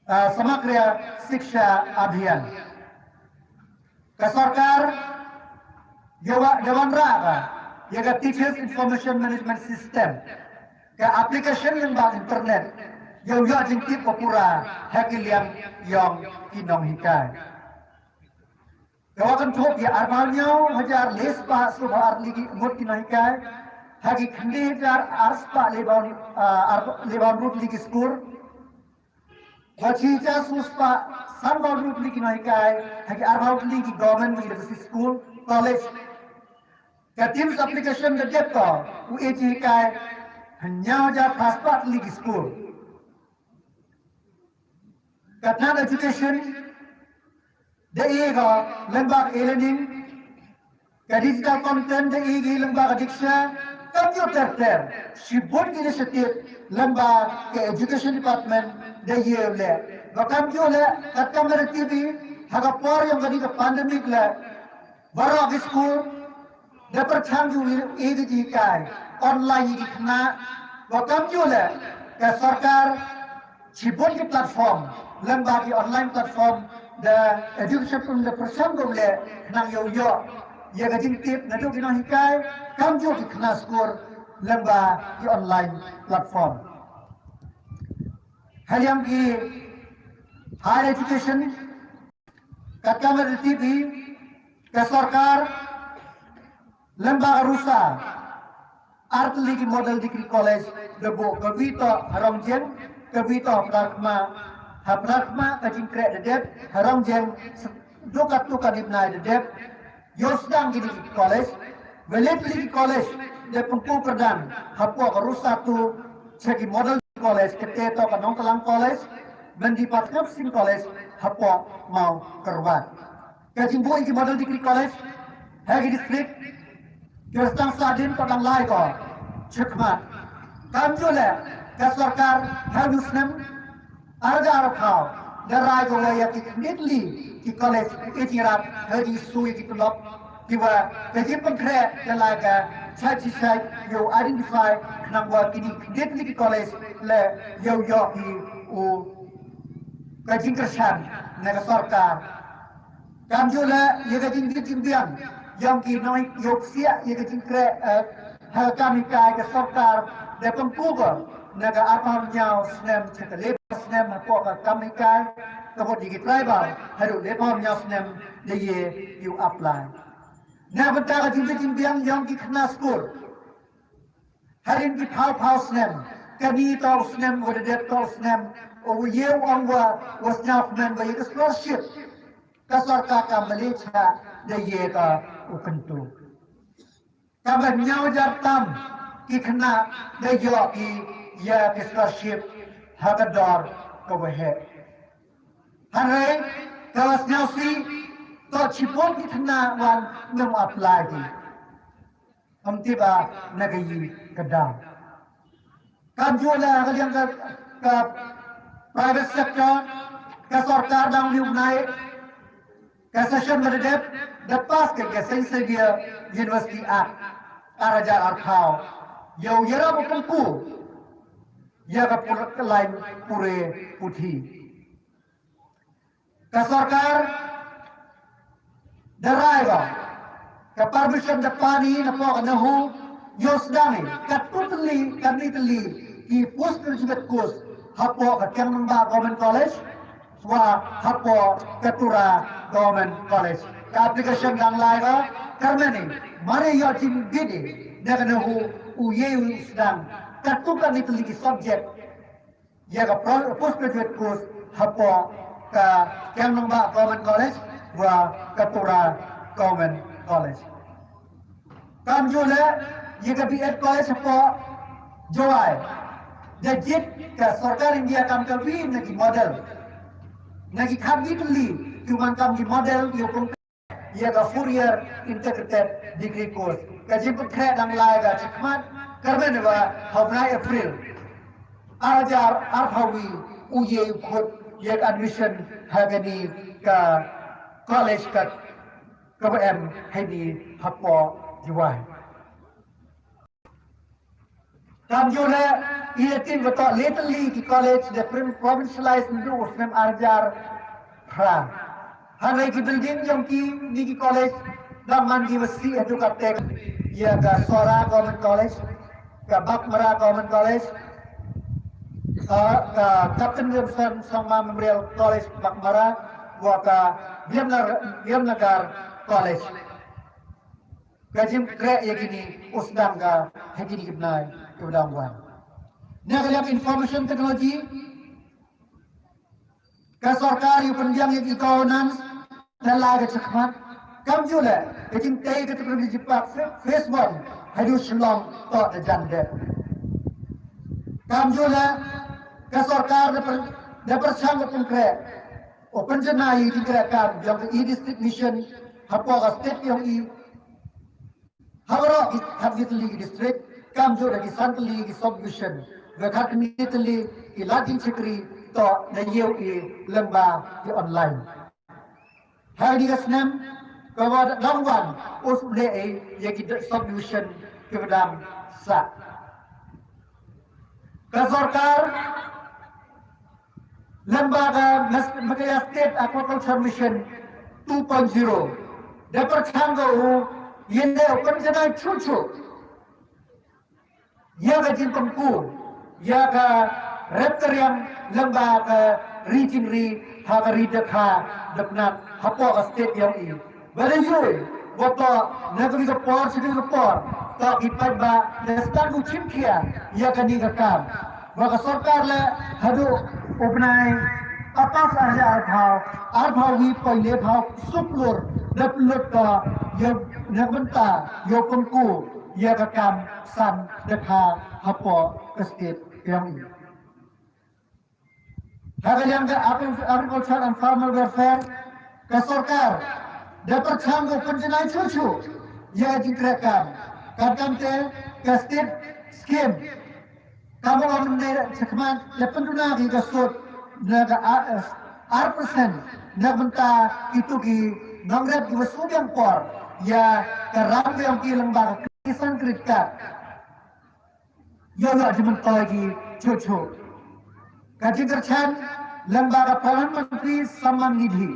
ah, Samagra Shiksha Abhiyan. Ka sorkar ya wa da wanrah ka ya ka Teachers Information Management System, ka application lem bad internet, yow yoh jingtip ka pura ha ki liang yong ki nonghikai. Ka wa kynthup ya ar phaw nyaw hajar le spah su phaw ar li ki ngut ki nonghikai ha ki khyndai hajar ar spah le phaw, ah, ar le phaw ngut li ki school. Wa chi hajar su spah san phaw ngut li ki nonghikai ha ki ar phaw li ki government university school, college. Ka TIMS application da dep ko u i ji hikai hynñiaw hajar phra spah li ki school. Ka tnat education da i ko lem bad e-learning, Ka digital content da ïohi lyngba ka Diksha, kam ju ter ter, shibun ki initiative lyngba ka Education Department da ïoh leh. Ba kam ju leh, katkam ka T V, ha ka por ïong kane ka pandemic leh, baroh ki skul da pyrshang ju ïohi ïa ki jinghikai online ïa ki khynnah. Ba kam ju leh, ka sorkar shibun ki platform, lyngba ki online platform, da education platform da pyrshang kum leh khnang ïoh ïoh ïa ka jingtip naduh ki nonghikai, kam ju ki khynnah skul, lyngba ki online platform. Ha liang ki higher education, katkam ka T V, ka sorkar lyngba ka RUSA, artylli ki model degree college da buh, kawi toh ha Rongjeng, kawi toh ha Prakhma. Ha Prakhma ka jingkreh da dep, ha Rongjeng duh katto katne bnai da dep. Ïoh sdang kine ki college, ba leh tylli ki college da pynkup kyrdan hapoh ka RUSA tu sha ki model college, kata toh ka Nongklang College, Mendipadeham Sing College hapoh Mawkyrwat. Ka jingbuh ïa ki model degree college ha ki district, ka sdang sahdien pat dang lai ko shakhmat. Kam ju leh, ka sorkar ha u snem ar hajar arphew da rai ko ïa ki khyndiat tylli ki college, ki jingïarap ha ki sui ki tulop, kiba ka jingpynkhreh da lai ka shait shait ïa u identify, khnang ba kine khyndiat tylli ki college leh ïoh ïoh ki u ka jingkyrshan na ka sorkar. Kam ju leh ïa ka jingbit jingbiang ïong ki nonghikai, ïa ka jingkreh, eh, ha ka kam hikai ka sorkar da pynkup na ka arphew hynñiew snem sha ka laiphew snem hapoh ka kam hikai, ka bad ïa ki tribal haduh laiphew hynñiew snem da ïoh ïa u apply. Na bynta ka jingbit jingbiang ïong ki khynnah skul, hadien ki phew phew snem, kane toh u snem wa da dep toh u snem u ïew ong wa, wa sñiawkmen ba ïa ka scholarship ka sorkar kam Malaysia da ïa ka u kyntu. Kaba hynñiew hajar tam ki khynnah da ïoh ki ïa ki scholarship ha ka dor ka waheh. Hynrei ka wa sñiawsih toh shibun ki khynnah wan ym apply ki. Ym tip ba na ka ïing ka dang. Kam ju leh ha ka liang ka, ka private sector, ka sorkar dang liu nai, ka session ba da dep, da pass ka, ka Saint Xavier University Act ar hajar arphew. Ïa u ïarap u pynku ïa ka pur-, ka lain pule puthi. Ka sorkar da rai ba ka permission da pan i napoh ka NEHU, ïoh sdang i katto tylli, katne tylli ki postgraduate course hapoh ka Kiang Nangbah Government College wa hapoh ka Tura Government College. Ka application dang lai ba, kyrmen i mar ïoh jingbit i na ka NEHU, u ïa u sdang katto katne tylli ki subject ïa ka pro-, postgraduate course hapoh ka Kiang Nangbah Government College wa ka Tura Government College. Kam ju leh ïa ka B.Ed College hapoh Jowai. Da jied ka sorkar India kam kawi na ki model, na ki khatwi tylli ki wan kam ki model ïa u pynkreh ïa ka four year integrated degree course. Ka jingpynkhreh dang lai ka shakhmat, kyrmen ba ha u bnai April ar hajar arphew wi u ïa u khot ïa ka admission ha kane ka college ka, kaba em ha kane hapoh Jowai. Kam ju leh, ïa tin ba toh leh tylli ki college da prin-, provincialize naduh u snem ar hajar phra. Hynrei ki building jong kine ki college dang man ki ba sih haduh katta, ïa ka Sohra Government College, ka Baghmara Government College, ah, ka Captain Wilson Sangma Memorial College Baghmara, wa ka Vizianag-, Vizianagaram College. Ka jingpynkhreh ïa kine u sdang ka ha kine ki bnai kiba dang wan. Na ka liang information technology, ka sorkar ïa u pynbiang ïa ki governance da lai ka shakhmat. Kam ju leh, ka jingtei ka technology park Fa-, Phase One haduh Shillong toh da jan dep. Kam ju leh, ka sorkar da pyn-, da pyrshang ka pynkreh, u pynjanai ïa ki jingkreh kam jong ka e-District Mission hapoh ka state jong i, baroh ki khatngi tylli ki district, kam ju da ki san tylli ki subdivision, ba khatngi tylli ki lad jingshakri toh na ïew i lyngba ki online. Ha kane ka snem, ka wa dang wan, us u leh i ïa ki subdivision ki ba dang sah. Ka sorkar lyngba ka Mes-, Meghalaya State Aquaculture Mission two point zero da pyrshang ka u ïa ne u pynjanai chuh chuh ïa ka jingpynku ïa ka rep ka riang lyngba ka ri jingri ha ka ri dakha dapnat hapoh ka state ïong i. Ba da ïoh wa toh na kawei ka por sha kawei ka por, toh ki paidbah da sdang u chimkhia ïa kane ka kam. Wa ka sorkar leh haduh u bnai August ar hajar arphew, arphew wi poi lephew suk lur da pynlut ka ïa na ka bynta ïa u pynku ïa ka kam san dakha hapoh ka state ïong i. Ha ka liang ka Agri-, Agriculture and Farmer Welfare, ka sorkar da pyrshang ka u pynjanai chuh chuh ïa ka jingtrei kam. Ka kam te ka state scheme. Ka ba ong ne chakhmat la pynduna ki ka sut na ka a-, ar percent na ka bynta kitu ki nongrep ki ba shu biang por ïa ka ram ka ïong ki lyngba ka Kisan Credit Card. Ïoh ïoh jingmyntoi ki chuh chuh. Ka jingkyrchan lyngba ka Pradhan Mantri Samman Nidhi.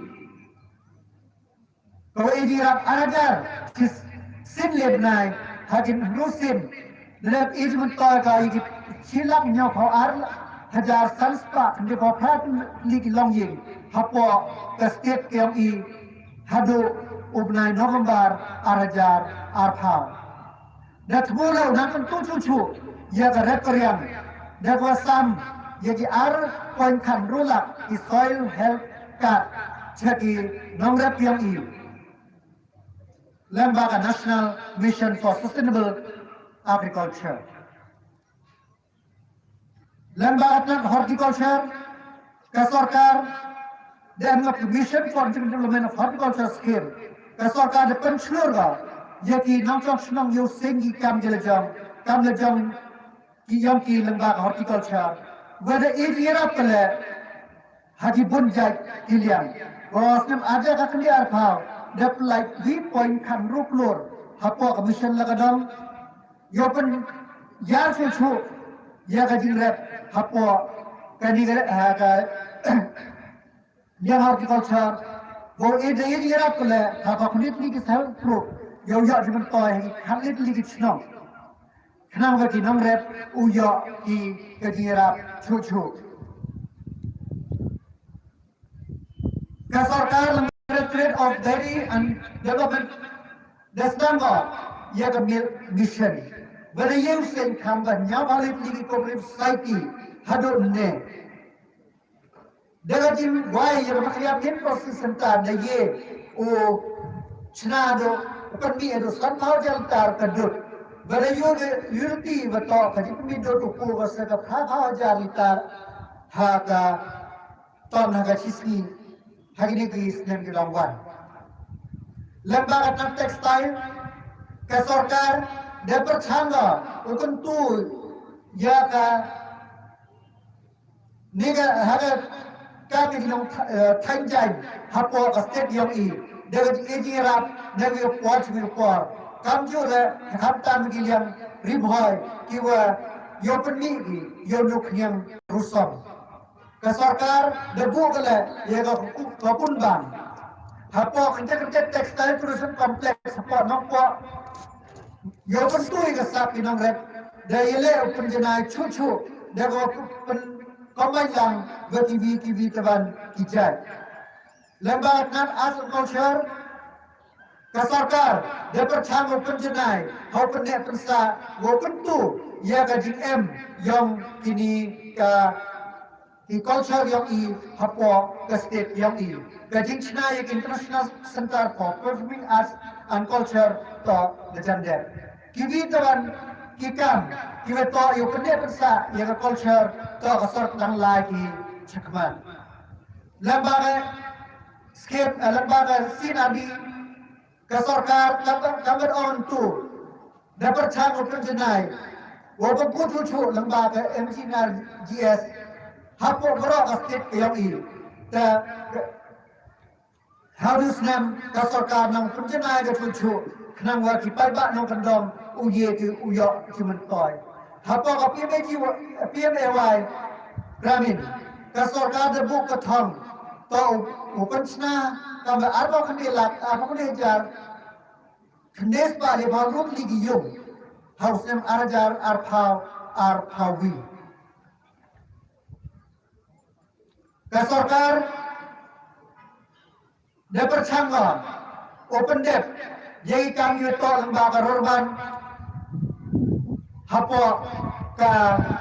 Ka wa ïa jingïarap ar hajar shi sien le bnai ha ki hynriew sien. Lada ïa jingmyntoi ka ïa ki shi lak hynñiewphew ar hajar san spah hynñiewphew phra tylli ki longïing hapoh ka state ka ïong i haduh u bnai November ar hajar arphew. Da thmu la u nang kyntu chuh chuh ïa ka rep ka riang. Da ka wa sam ïa ki ar point khatnru lak ki soil health card sha ki nongrep ïong i lyngba ka National Mission for Sustainable Agriculture. Lyngba ka tnat horticulture, ka sorkar da em nga Mission for Development of Horticulture Scheme. Ka sorkar da pynshlur ka ïa ki nongshong shnong ïa u seng ki kam ki la jong, kam la jong ki ïong ki lyngba ka horticulture. Wa da ïa ki ïarap ka leh ha ki bun jait ki liang. Wa snem ar hajar khatkhyndiat arphew da pynlait wi point khatnru klur hapoh ka mission la ka dong. Ïoh pynïar chuh chuh ïa ka jingrep hapoh kane ka, ha ka liang horticulture. Wa ïa da ïa ïarap ka leh ha ka khyndiat tylli ki self help group ïoh ïoh jingmyntoi ha ki khatlai tylli ki chnong. Khnang ba ki nongrep u ïoh ki ka jingïarap chuh chuh. Ka sorkar lyngba Directorate of Dairy and Development da sdang ka ïa ka Milk Mission. Ba da ïa u seng kham ba hynñiewphew tylli ki cooperative society haduh ne. Da ka jingwai ïa ka Meghalaya Milk Processing Centre da ïa u chna haduh, u pynmih haduh sanphew hajar litar ka dud. Ba da ïa u da ïa u da ti ba toh ka jingpynmih dud u kiew ka sa ka phraphew hajar litar ha ka ton ha ka shi sngi ha kine ki snem ki la wan. Lyngba ka tnat textile ka sorkar da pyrshang ka u kyntu ïa ka ne ka ha ka ka ki nong thaiñ jaiñ hapoh ka state ïong i da ka jingïarap na ki por sha ki por. Kam ju re ha khamtam ki liang Ri Bhoi ki wa ïoh pynmih ki ïoh nuk hniang rusom. Ka sorkar da buh ka leh ïa ka, ka pynban hapoh ka Integrated Textile Tourism Complex hapoh Nongpoh. Ïoh pyntu ïa ka sap ki nongrep da ïa leh u pynjanai chuh chuh da ka pyn combine lang ba kiwi kiwi tban ki jait. Lyngba ka tnat Arts and Culture ka sorkar da pyrshang u pynjanai ha u pynneh pynsah u pyntu ïa ka jingem ïong kine ka ki culture ïong i hapoh ka state ïong i. Ka jingshna ïa ka International Center for Performing Arts and Culture toh la jan dep. Kiwi tban ki kam ki wa toh ïa u pynneh pynsah ïa ka culture toh ka sor tang lai ki chakhmat. Lyngba ka skep, eh, lyngba ka C and R D ka sorkar ka, ka, ka ong tu da pyrshang u pynjanai wa pynkutu chuh lem bad ka M G N R G S hapoh baroh ka state ka yong i. Te ha u snem ka sorkar nang pynjanai ka chuh chuh khnang wa ki paidbah nongkyndong u ye ki u yoh ki myntoi. Hapoh ka P M A G Y, P M A Y Gramin, ka sorkar da buh ka thong to u pynshna kam da arphew khyndai lak, arphew khyndai hajar khyndai spah laiphew hynriew tylli ki yung ha u snem ar hajar arphew arphew wi. Ka sorkar da pyrshang ba u pyndep ïa i kam ïuh to lem bad ka rurban hapoh ka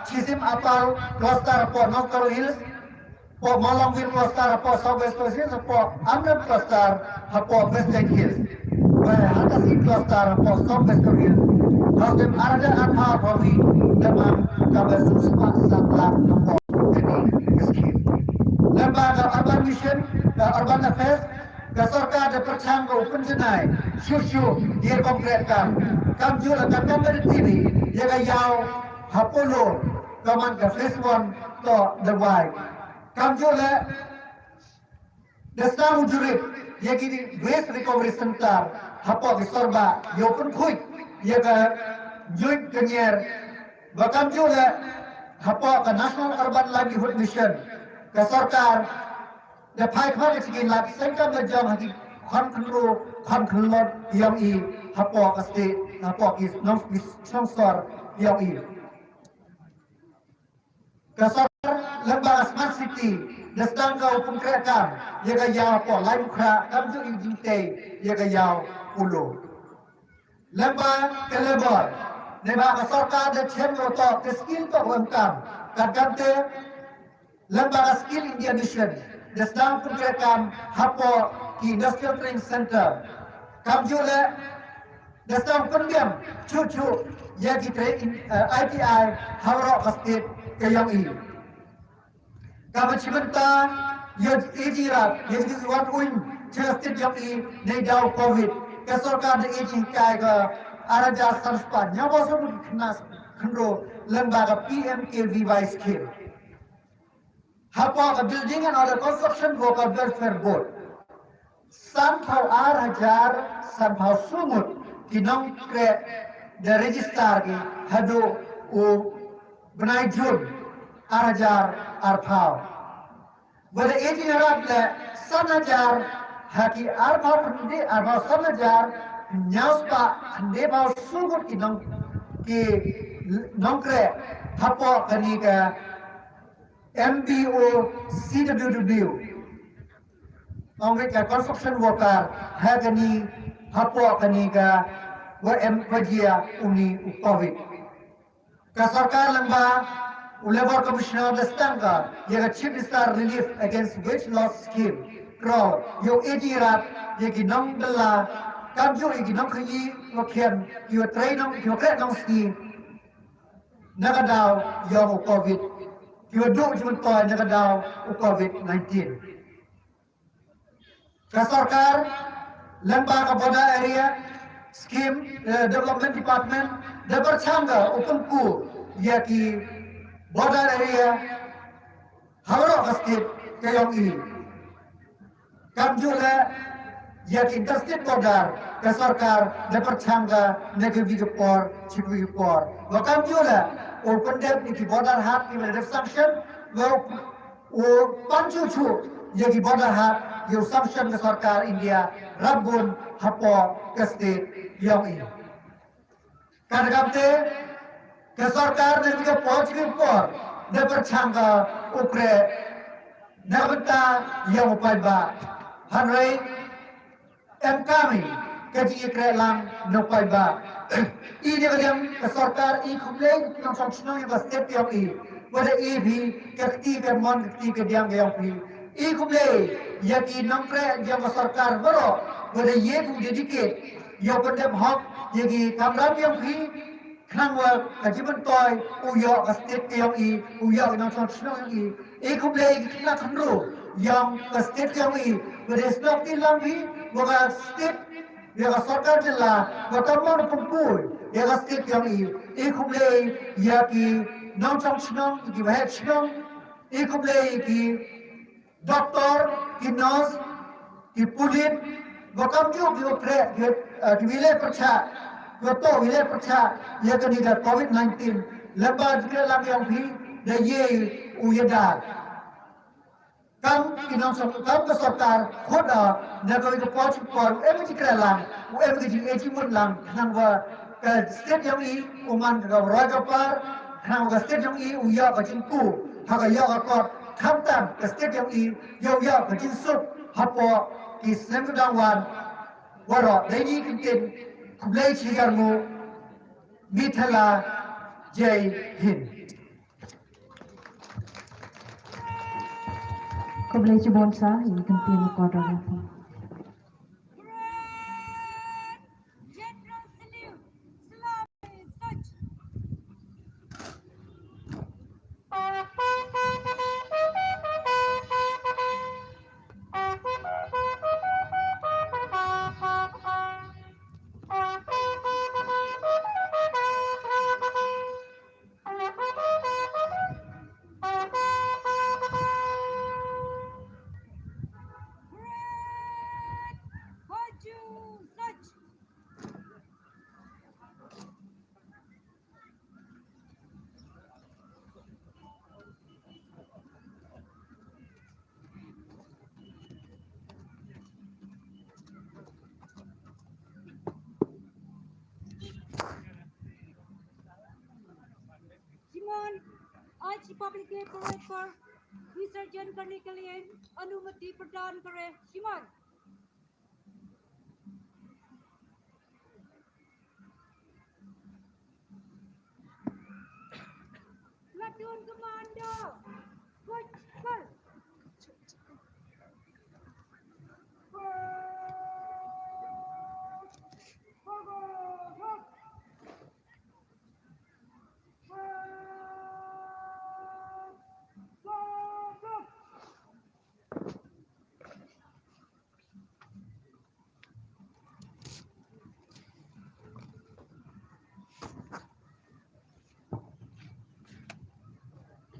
Chisem Upper Cluster hapoh North Garo Hills, hapoh Mawlangwin Cluster hapoh South West Garo Hills, hapoh Umrem Cluster hapoh West Jaintia Hills, bad ha ka Khasi Cluster hapoh South West Garo Hills. Ha u snem ar hajar arphew arphew wi da man kaba shisha spah san lak hapoh kane ka skim. Lem bad ka Urban Mission, ka Urban Affairs, ka sorkar da pyrshang ba u pynjanai shuh shuh ïa ka kongkret kam, kamjooh la ka comparative ïa ka ïaw ha Polo, ka man ka phase one to da wai. Kamjooh la da sdang u jurip ïa ki waste recovery center hapoh ki sorbah ïa u pynkhuid ïa ka ñiuid ka ñier. Ba kamjooh la hapoh ka National Urban Livelihood Mission, ka sorkar da phai khmat ïa ki lad seng kam la jong ha ki khon khynroo khon khynlot yong i hapoh ka state, hapoh ki nong, ki songsor yong i. Ka sorkar lem bad ka Smart City da sdang ka u pynkhreh kam ïa ka ïaw hapoh Laitumkhrah, kamjooh i jingtei ïa ka ïaw Polo. Lem bad ka labor, ne ba ka sorkar da chem ïa u to ka skill to u em kam. Kat kamte lem bad ka Skill India Mission da sdang pynkhreh kam hapoh ki Industrial Training Center. Kamjooh le da sdang pynbiang chuh chuh ïa ki training, eh, I T I ha waroh ka state ka yong i. Kaba chibynta ïa i jingïarap ïa ki wan uiñ cha ka state yong i neidaw Covid, ka sorkar da ïa jinghikai ka ar hajar san spah hynñiewphew san ngut ki khynnah khynroo lem bad ka P M K V Y scheme. Hapoh ka Building and Other Construction Worker Welfare Board, sanphew ar hajar sanphew saw ngut ki nongkreh da register ki haduh u bnai June ar hajar arphew. Bad ïa jingïarap le san hajar ha ki arphew khyndiat, arphew san hajar hynñiew spah khyndaiphew saw ngut ki nong, ki nongkreh hapoh kane ka M B O C W W, ong ka construction worker, ha kane, hapoh kane ka wa em, wa jia une u Covid. Ka sorkar lyngba u Labour Commissioner da sdang ka ïa ka Chief Minister Relief Against Wage Loss Scheme, kyrpad ïa u ïa jingïarap ïa ki nongbylla, kamjooh ïa ki nongkhaii wa khian, ki wa trei nong, ki wa kreh nongsngi na ka daw yong u Covid, ki wa duh jingmyntoi na ka daw u Covid nineteen. Ka sorkar lyngba ka Border Area Scheme, eh, Development Department da pyrshang ka u pynkuh ïa ki border area ha waroh ka state ka yong i. Kamjooh le ïa ki interstate border, ka sorkar da pyrshang ka na kiwei ki por sha kiwei ki por. Wa kamjooh le u pyndep ïa ki border haat kiba la dep sanction, wa u pan chuh chuh ïa ki border haat ïa u sanction ka sorkar India, rap bun hapoh ka state yong i. Kata kamte ka sorkar na kiwei ki por sha kiwei ki por da pyrshang ka u kreh na ka bynta yong u paidbah. Hynrei em kam i ka jingïakreh lang na u paidbah. I ne ka liang ka sorkar i khublei nongshong shnong yong ka state yong i, wa da i phi ka kti ka mon, ka kti ka diang ka yong phi. I khublei ïa ki nongkreh yong ka sorkar baroh, wa da i phi dedicate ïa u pyndep hok ïa ki kamram yong phi, khnang wa ka jingmyntoi u yoh ka state ka yong i, u yoh ka nongshong shnong yong i. I khublei ïa ki khynnah khynroo yong ka state ka yong i, wa da i snoh kti lang phi wa ka state, ïa ka sorkar jylla, wa ka mon pynpoi ïa ka state yong i. I khublei ïa ki nongchong chnong, ki waheh chnong. I khublei ïa ki doktor, ki nurse, ki pulit, ba kam ju ki ba pyrshah, ki, eh, ki ba leh pyrshah, ki ba toh ba leh pyrshah ïa kane ka covid nineteen. Lem bad jingkren lang yong phi da ïeit u ïada. Kam ki nongchong, kam ka sorkar khot, eh, na kawei ka por sha ka por, em ka jingkren lang, em ka jingeh jingmut lang, khnang ba ka state yong i u man ka roi ka par, khnang ba ka state yong i u ïoh ka jingkyrkhu ha ka ïoh ka kot, khamtam ka state yong i u ïoh ka jingsuk hapoh ki snem ki dang wan. Waroh, dei ni kyntien, khublei shihajar nguh, Mithela, Jai Hind. Khublei shibun sa, ïa ka kyntien ka dor. General salute. Salute. Shimon, आज रिपब्लिक डे परेड पर विसर्जन करने के लिए अनुमति प्रदान करें। Shimon। Platoon commander, good, good.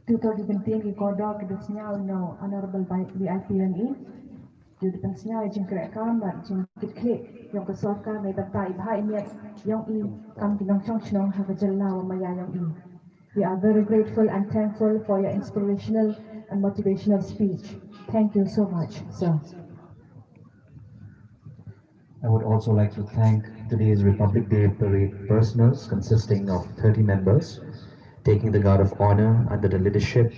Kito ki kyntien ki kordor ki da sñiaw na u Honorable V I P M E. Ki da pynsñiaw ïa ka jingkrehkaam bad jingkitkhlieh yong ka sorkar neibynta i bha i miat yong i kam ki nongchong chnong ha ka jylla wa maya yong i. We are very grateful and thankful for your inspirational and motivational speech. Thank you so much, sir. I would also like to thank today's Republic Day parade personals, consisting of thirty members, taking the guard of honor under the leadership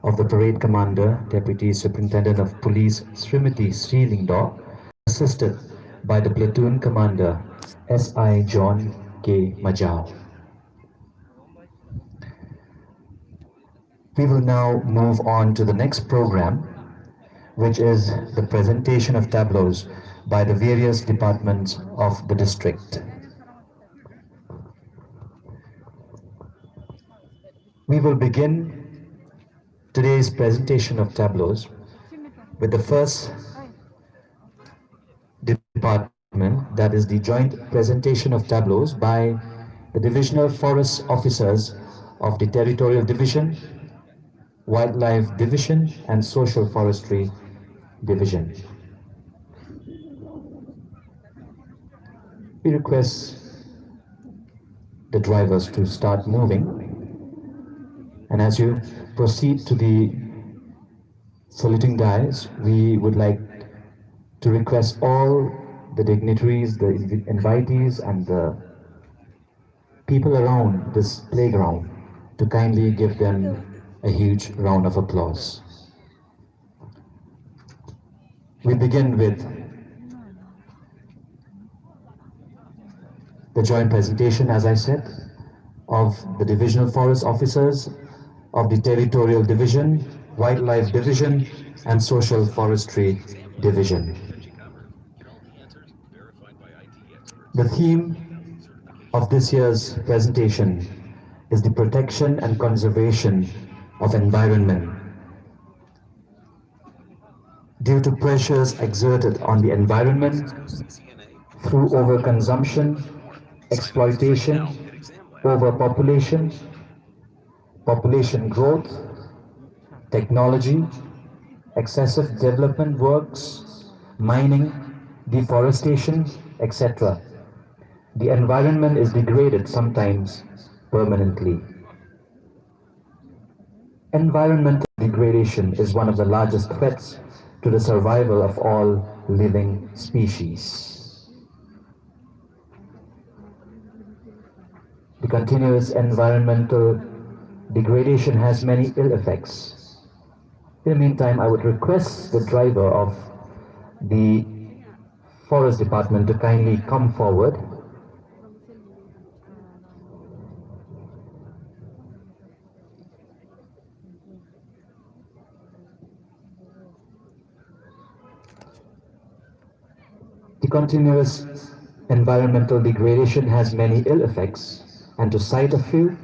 of the parade commander, Deputy Superintendent of Police Srimati Sri Lyngdoh, assisted by the platoon commander, S I John K Majau. We will now move on to the next program, which is the presentation of tableaus by the various departments of the district. We will begin today's presentation of tableaus with the first department, that is the joint presentation of tableaus by the divisional forest officers of the Territorial Division, Wildlife Division and Social Forestry Division. We request the drivers to start moving. And as you proceed to the saluting dais, we would like to request all the dignitaries, the invi-, invitees, and the people around this playground to kindly give them a huge round of applause. We begin with the joint presentation, as I said, of the divisional forest officers of the Territorial Division, Wildlife Division, and Social Forestry Division. The theme of this year's presentation is the protection and conservation of environment. Due to pressures exerted on the environment through overconsumption, exploitation, overpopulation, population growth, technology, excessive development works, mining, deforestation, et cetera. The environment is degraded, sometimes permanently. Environmental degradation is one of the largest threats to the survival of all living species. The continuous environmental degradation has many ill effects. In the meantime, I would request the driver of the Forest Department to kindly come forward. The continuous environmental degradation has many ill effects, and to cite a few,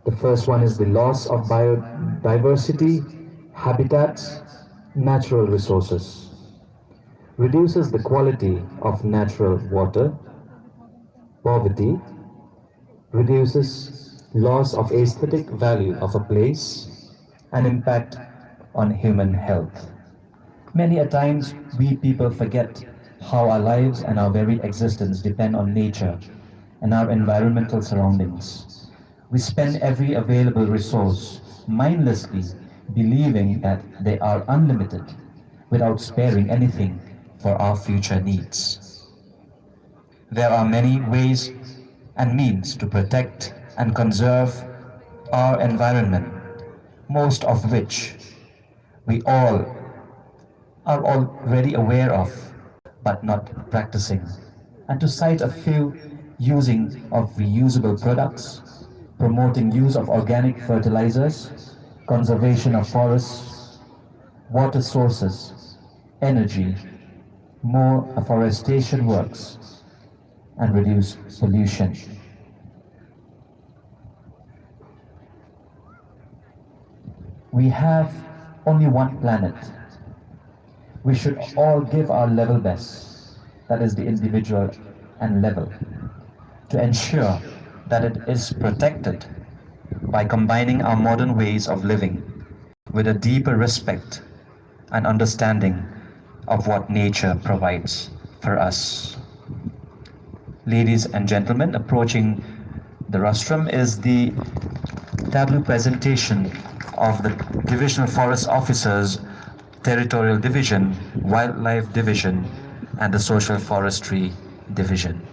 the first one is the loss of biodiversity, habitats, natural resources, reduces the quality of natural water, poverty, reduces loss of aesthetic value of a place, and impact on human health. Many a times, we people forget how our lives and our very existence depend on nature and our environmental surroundings. We spend every available resource mindlessly, believing that they are unlimited, without sparing anything for our future needs. There are many ways and means to protect and conserve our environment, most of which we all are already aware of but not practicing. And to cite a few, using of reusable products, promoting use of organic fertilizers, conservation of forests, water sources, energy, more afforestation works, and reduce pollution. We have only one planet. We should all give our level best, that is the individual and level, to ensure that it is protected by combining our modern ways of living with a deeper respect and understanding of what nature provides for us. Ladies and gentlemen, approaching the rostrum is the tableau presentation of the Divisional Forest Officers, Territorial Division, Wildlife Division, and the Social Forestry Division.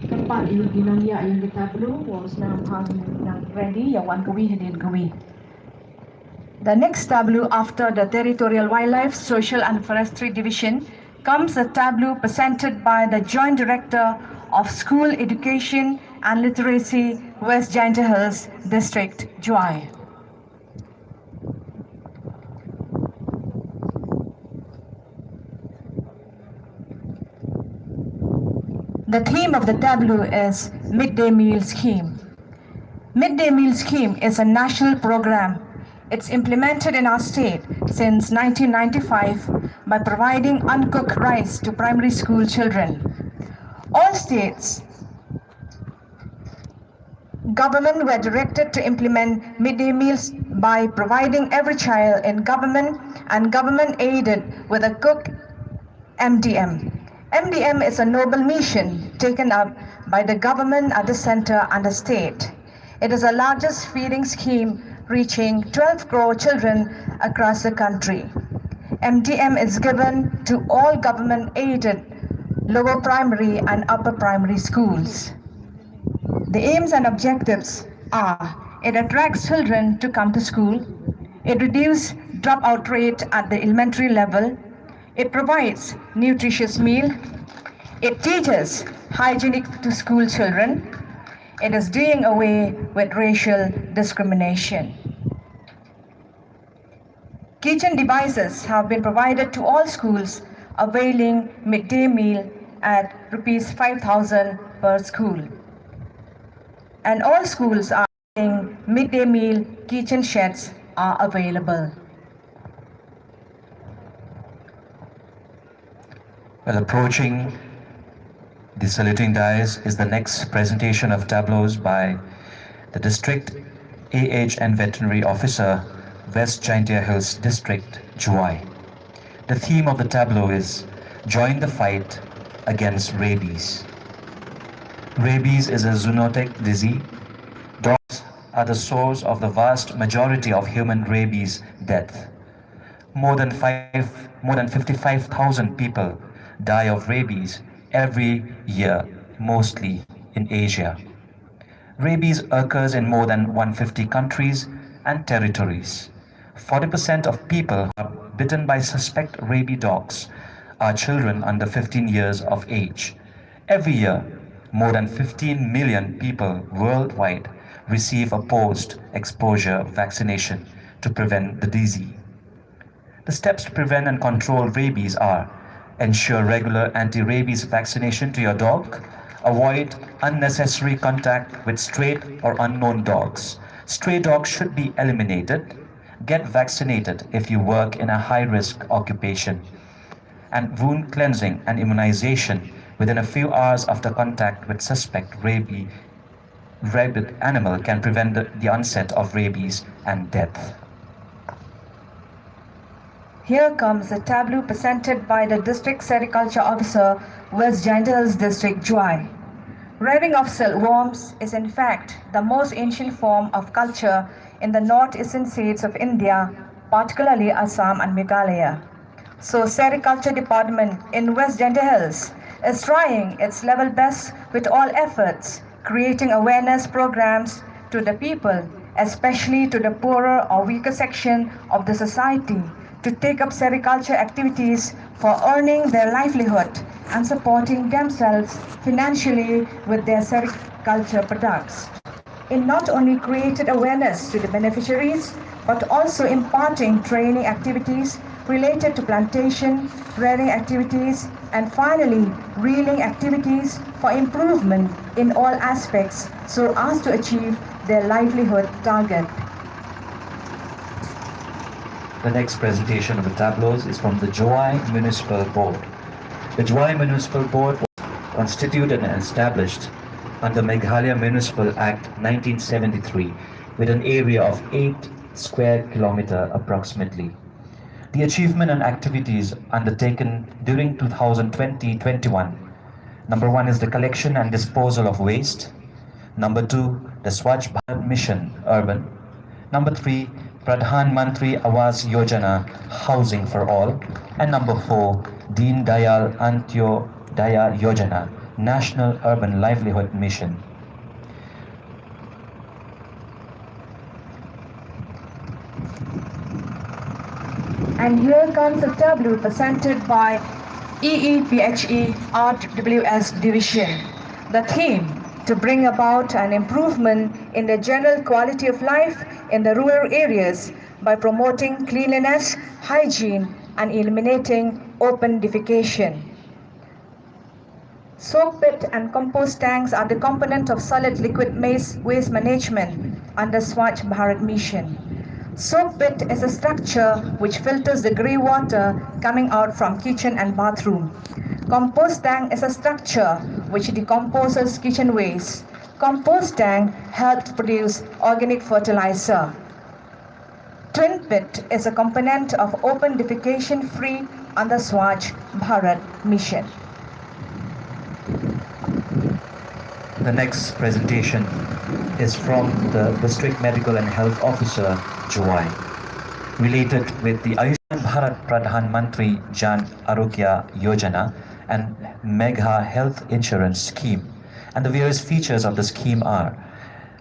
Kyrpad ïa ki nongïaid ïa ki tableau, wat sngew ba ki dang ready ïa wan kawei hadien kawei. The next tableau after the Territorial Wildlife, Social and Forestry Division comes a tableau presented by the Joint Director of School Education and Literacy, West Jaintia Hills District, Jowai. The theme of the tableau is Midday Meal Scheme. Midday Meal Scheme is a national program. It's implemented in our state since nineteen ninety-five by providing uncooked rice to primary school children. All states government were directed to implement midday meals by providing every child in government and government aided with a cook M D M. M D M is a noble mission taken up by the government at the center and the state. It is the largest feeding scheme reaching twelve crore children across the country. M D M is given to all government aided lower primary and upper primary schools. The aims and objectives are: it attracts children to come to school, it reduces dropout rate at the elementary level, it provides nutritious meal, it teaches hygienic to school children, it is doing away with racial discrimination. Kitchen devices have been provided to all schools availing midday meal at rupees five thousand per school. And all schools are having midday meal kitchen sheds are available. Well, approaching the saluting dais is the next presentation of tableaus by the District A H and Veterinary Officer, West Jaintia Hills District, Jowai. The theme of the tableau is Join the Fight Against Rabies. Rabies is a zoonotic disease. Dogs are the source of the vast majority of human rabies death. More than five, more than fifty-five thousand people die of rabies every year, mostly in Asia. Rabies occurs in more than one fifty countries and territories. Forty percent of people who are bitten by suspect rabies dogs are children under fifteen years of age. Every year, more than fifteen million people worldwide receive a post-exposure vaccination to prevent the disease. The steps to prevent and control rabies are: ensure regular anti-rabies vaccination to your dog, avoid unnecessary contact with stray or unknown dogs. Stray dogs should be eliminated. Get vaccinated if you work in a high-risk occupation. And wound cleansing and immunization within a few hours after contact with suspect rabies rabid animal can prevent the, the onset of rabies and death. Here comes a tableau presented by the District Sericulture Officer, West Jaintia Hills District, Jowai. Rearing of silkworms is in fact the most ancient form of culture in the northeastern states of India, particularly Assam and Meghalaya. So, Sericulture Department in West Jaintia Hills is trying its level best with all efforts, creating awareness programs to the people, especially to the poorer or weaker section of the society, to take up sericulture activities for earning their livelihood and supporting themselves financially with their sericulture products. It not only created awareness to the beneficiaries, but also imparting training activities related to plantation, rearing activities, and finally, rearing activities for improvement in all aspects so as to achieve their livelihood target. The next presentation of the tableaus is from the Jowai Municipal Board. The Jowai Municipal Board was constituted and established under Meghalaya Municipal Act nineteen seventy-three with an area of eight square kilometer approximately. The achievement and activities undertaken during two thousand twenty twenty-one. Number one is the collection and disposal of waste. Number two, the Swachh Bharat Mission Urban. Number three, Pradhan Mantri Awas Yojana, housing for all. And number four, Deen Dayal Antyodaya Yojana, National Urban Livelihood Mission. And here comes a tableau presented by E E P H E R W S Division. The theme: to bring about an improvement in the general quality of life in the rural areas by promoting cleanliness, hygiene, and eliminating open defecation. Soak pit and compost tanks are the component of solid liquid waste, waste management under Swachh Bharat Mission. Soak pit is a structure which filters the grey water coming out from kitchen and bathroom. Compost tank is a structure which decomposes kitchen waste. Compost tank help to produce organic fertilizer. Twin pit is a component of open defecation free under Swachh Bharat Mission. The next presentation is from the District Medical and Health Officer, Jowai, related with the Ayushman Bharat Pradhan Mantri Jan Arogya Yojana and Megha Health Insurance Scheme. And the various features of the scheme are: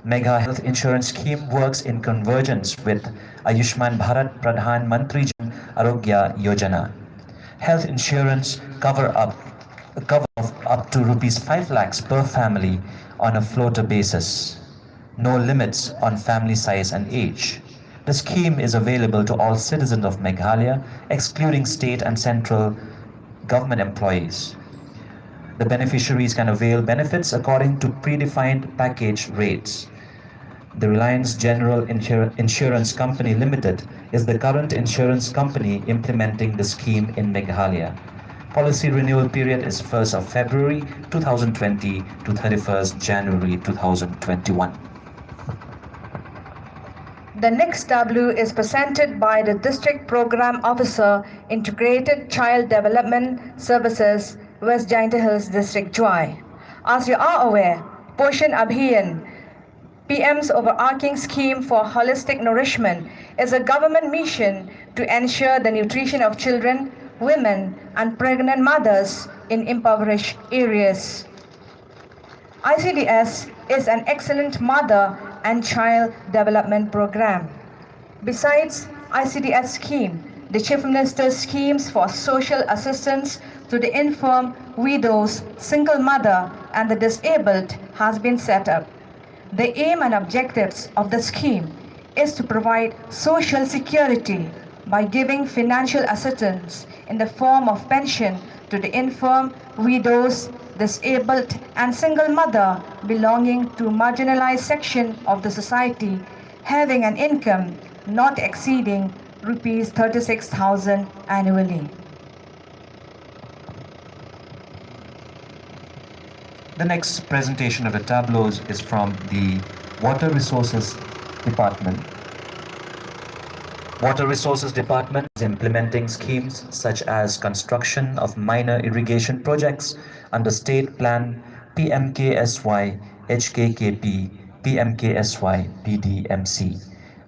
Megha Health Insurance Scheme works in convergence with Ayushman Bharat Pradhan Mantri Jan Arogya Yojana. Health insurance cover up cover of up to rupees five lakhs per family on a floater basis. No limits on family size and age. The scheme is available to all citizens of Meghalaya, excluding state and central government employees. The beneficiaries can avail benefits according to predefined package rates. The Reliance General Insur- Insurance Company Limited is the current insurance company implementing the scheme in Meghalaya. Policy renewal period is first of February two thousand twenty to thirty-first January two thousand twenty-one. The next tableau is presented by the District Program Officer, Integrated Child Development Services, West Jaintia Hills District, Jowai. As you are aware, Poshan Abhiyan, P M's overarching scheme for holistic nourishment, is a government mission to ensure the nutrition of children, women, and pregnant mothers in impoverished areas. I C D S is an excellent mother and child development program. Besides I C D S scheme, the Chief Minister's schemes for social assistance to the infirm, widows, single mother, and the disabled has been set up. The aim and objectives of the scheme is to provide social security by giving financial assistance in the form of pension to the infirm, widows, disabled, and single mother belonging to marginalized section of the society having an income not exceeding rupees thirty-six thousand annually. The next presentation of the tableaus is from the Water Resources Department. Water Resources Department is implementing schemes such as construction of minor irrigation projects under State Plan P M K S Y, H K K P, P M K S Y, P D M C.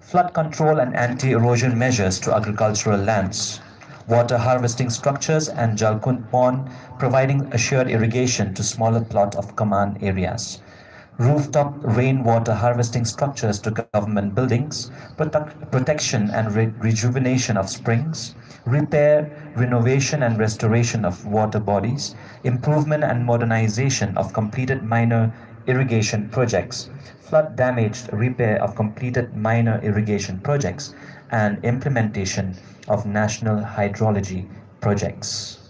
Flood control and anti-erosion measures to agricultural lands, water harvesting structures and Jalkund pond, providing assured irrigation to smaller plot of command areas. Rooftop rainwater harvesting structures to government buildings, protect, protection and re- rejuvenation of springs, repair, renovation and restoration of water bodies, improvement and modernization of completed minor irrigation projects, flood damaged repair of completed minor irrigation projects, and implementation of national hydrology projects.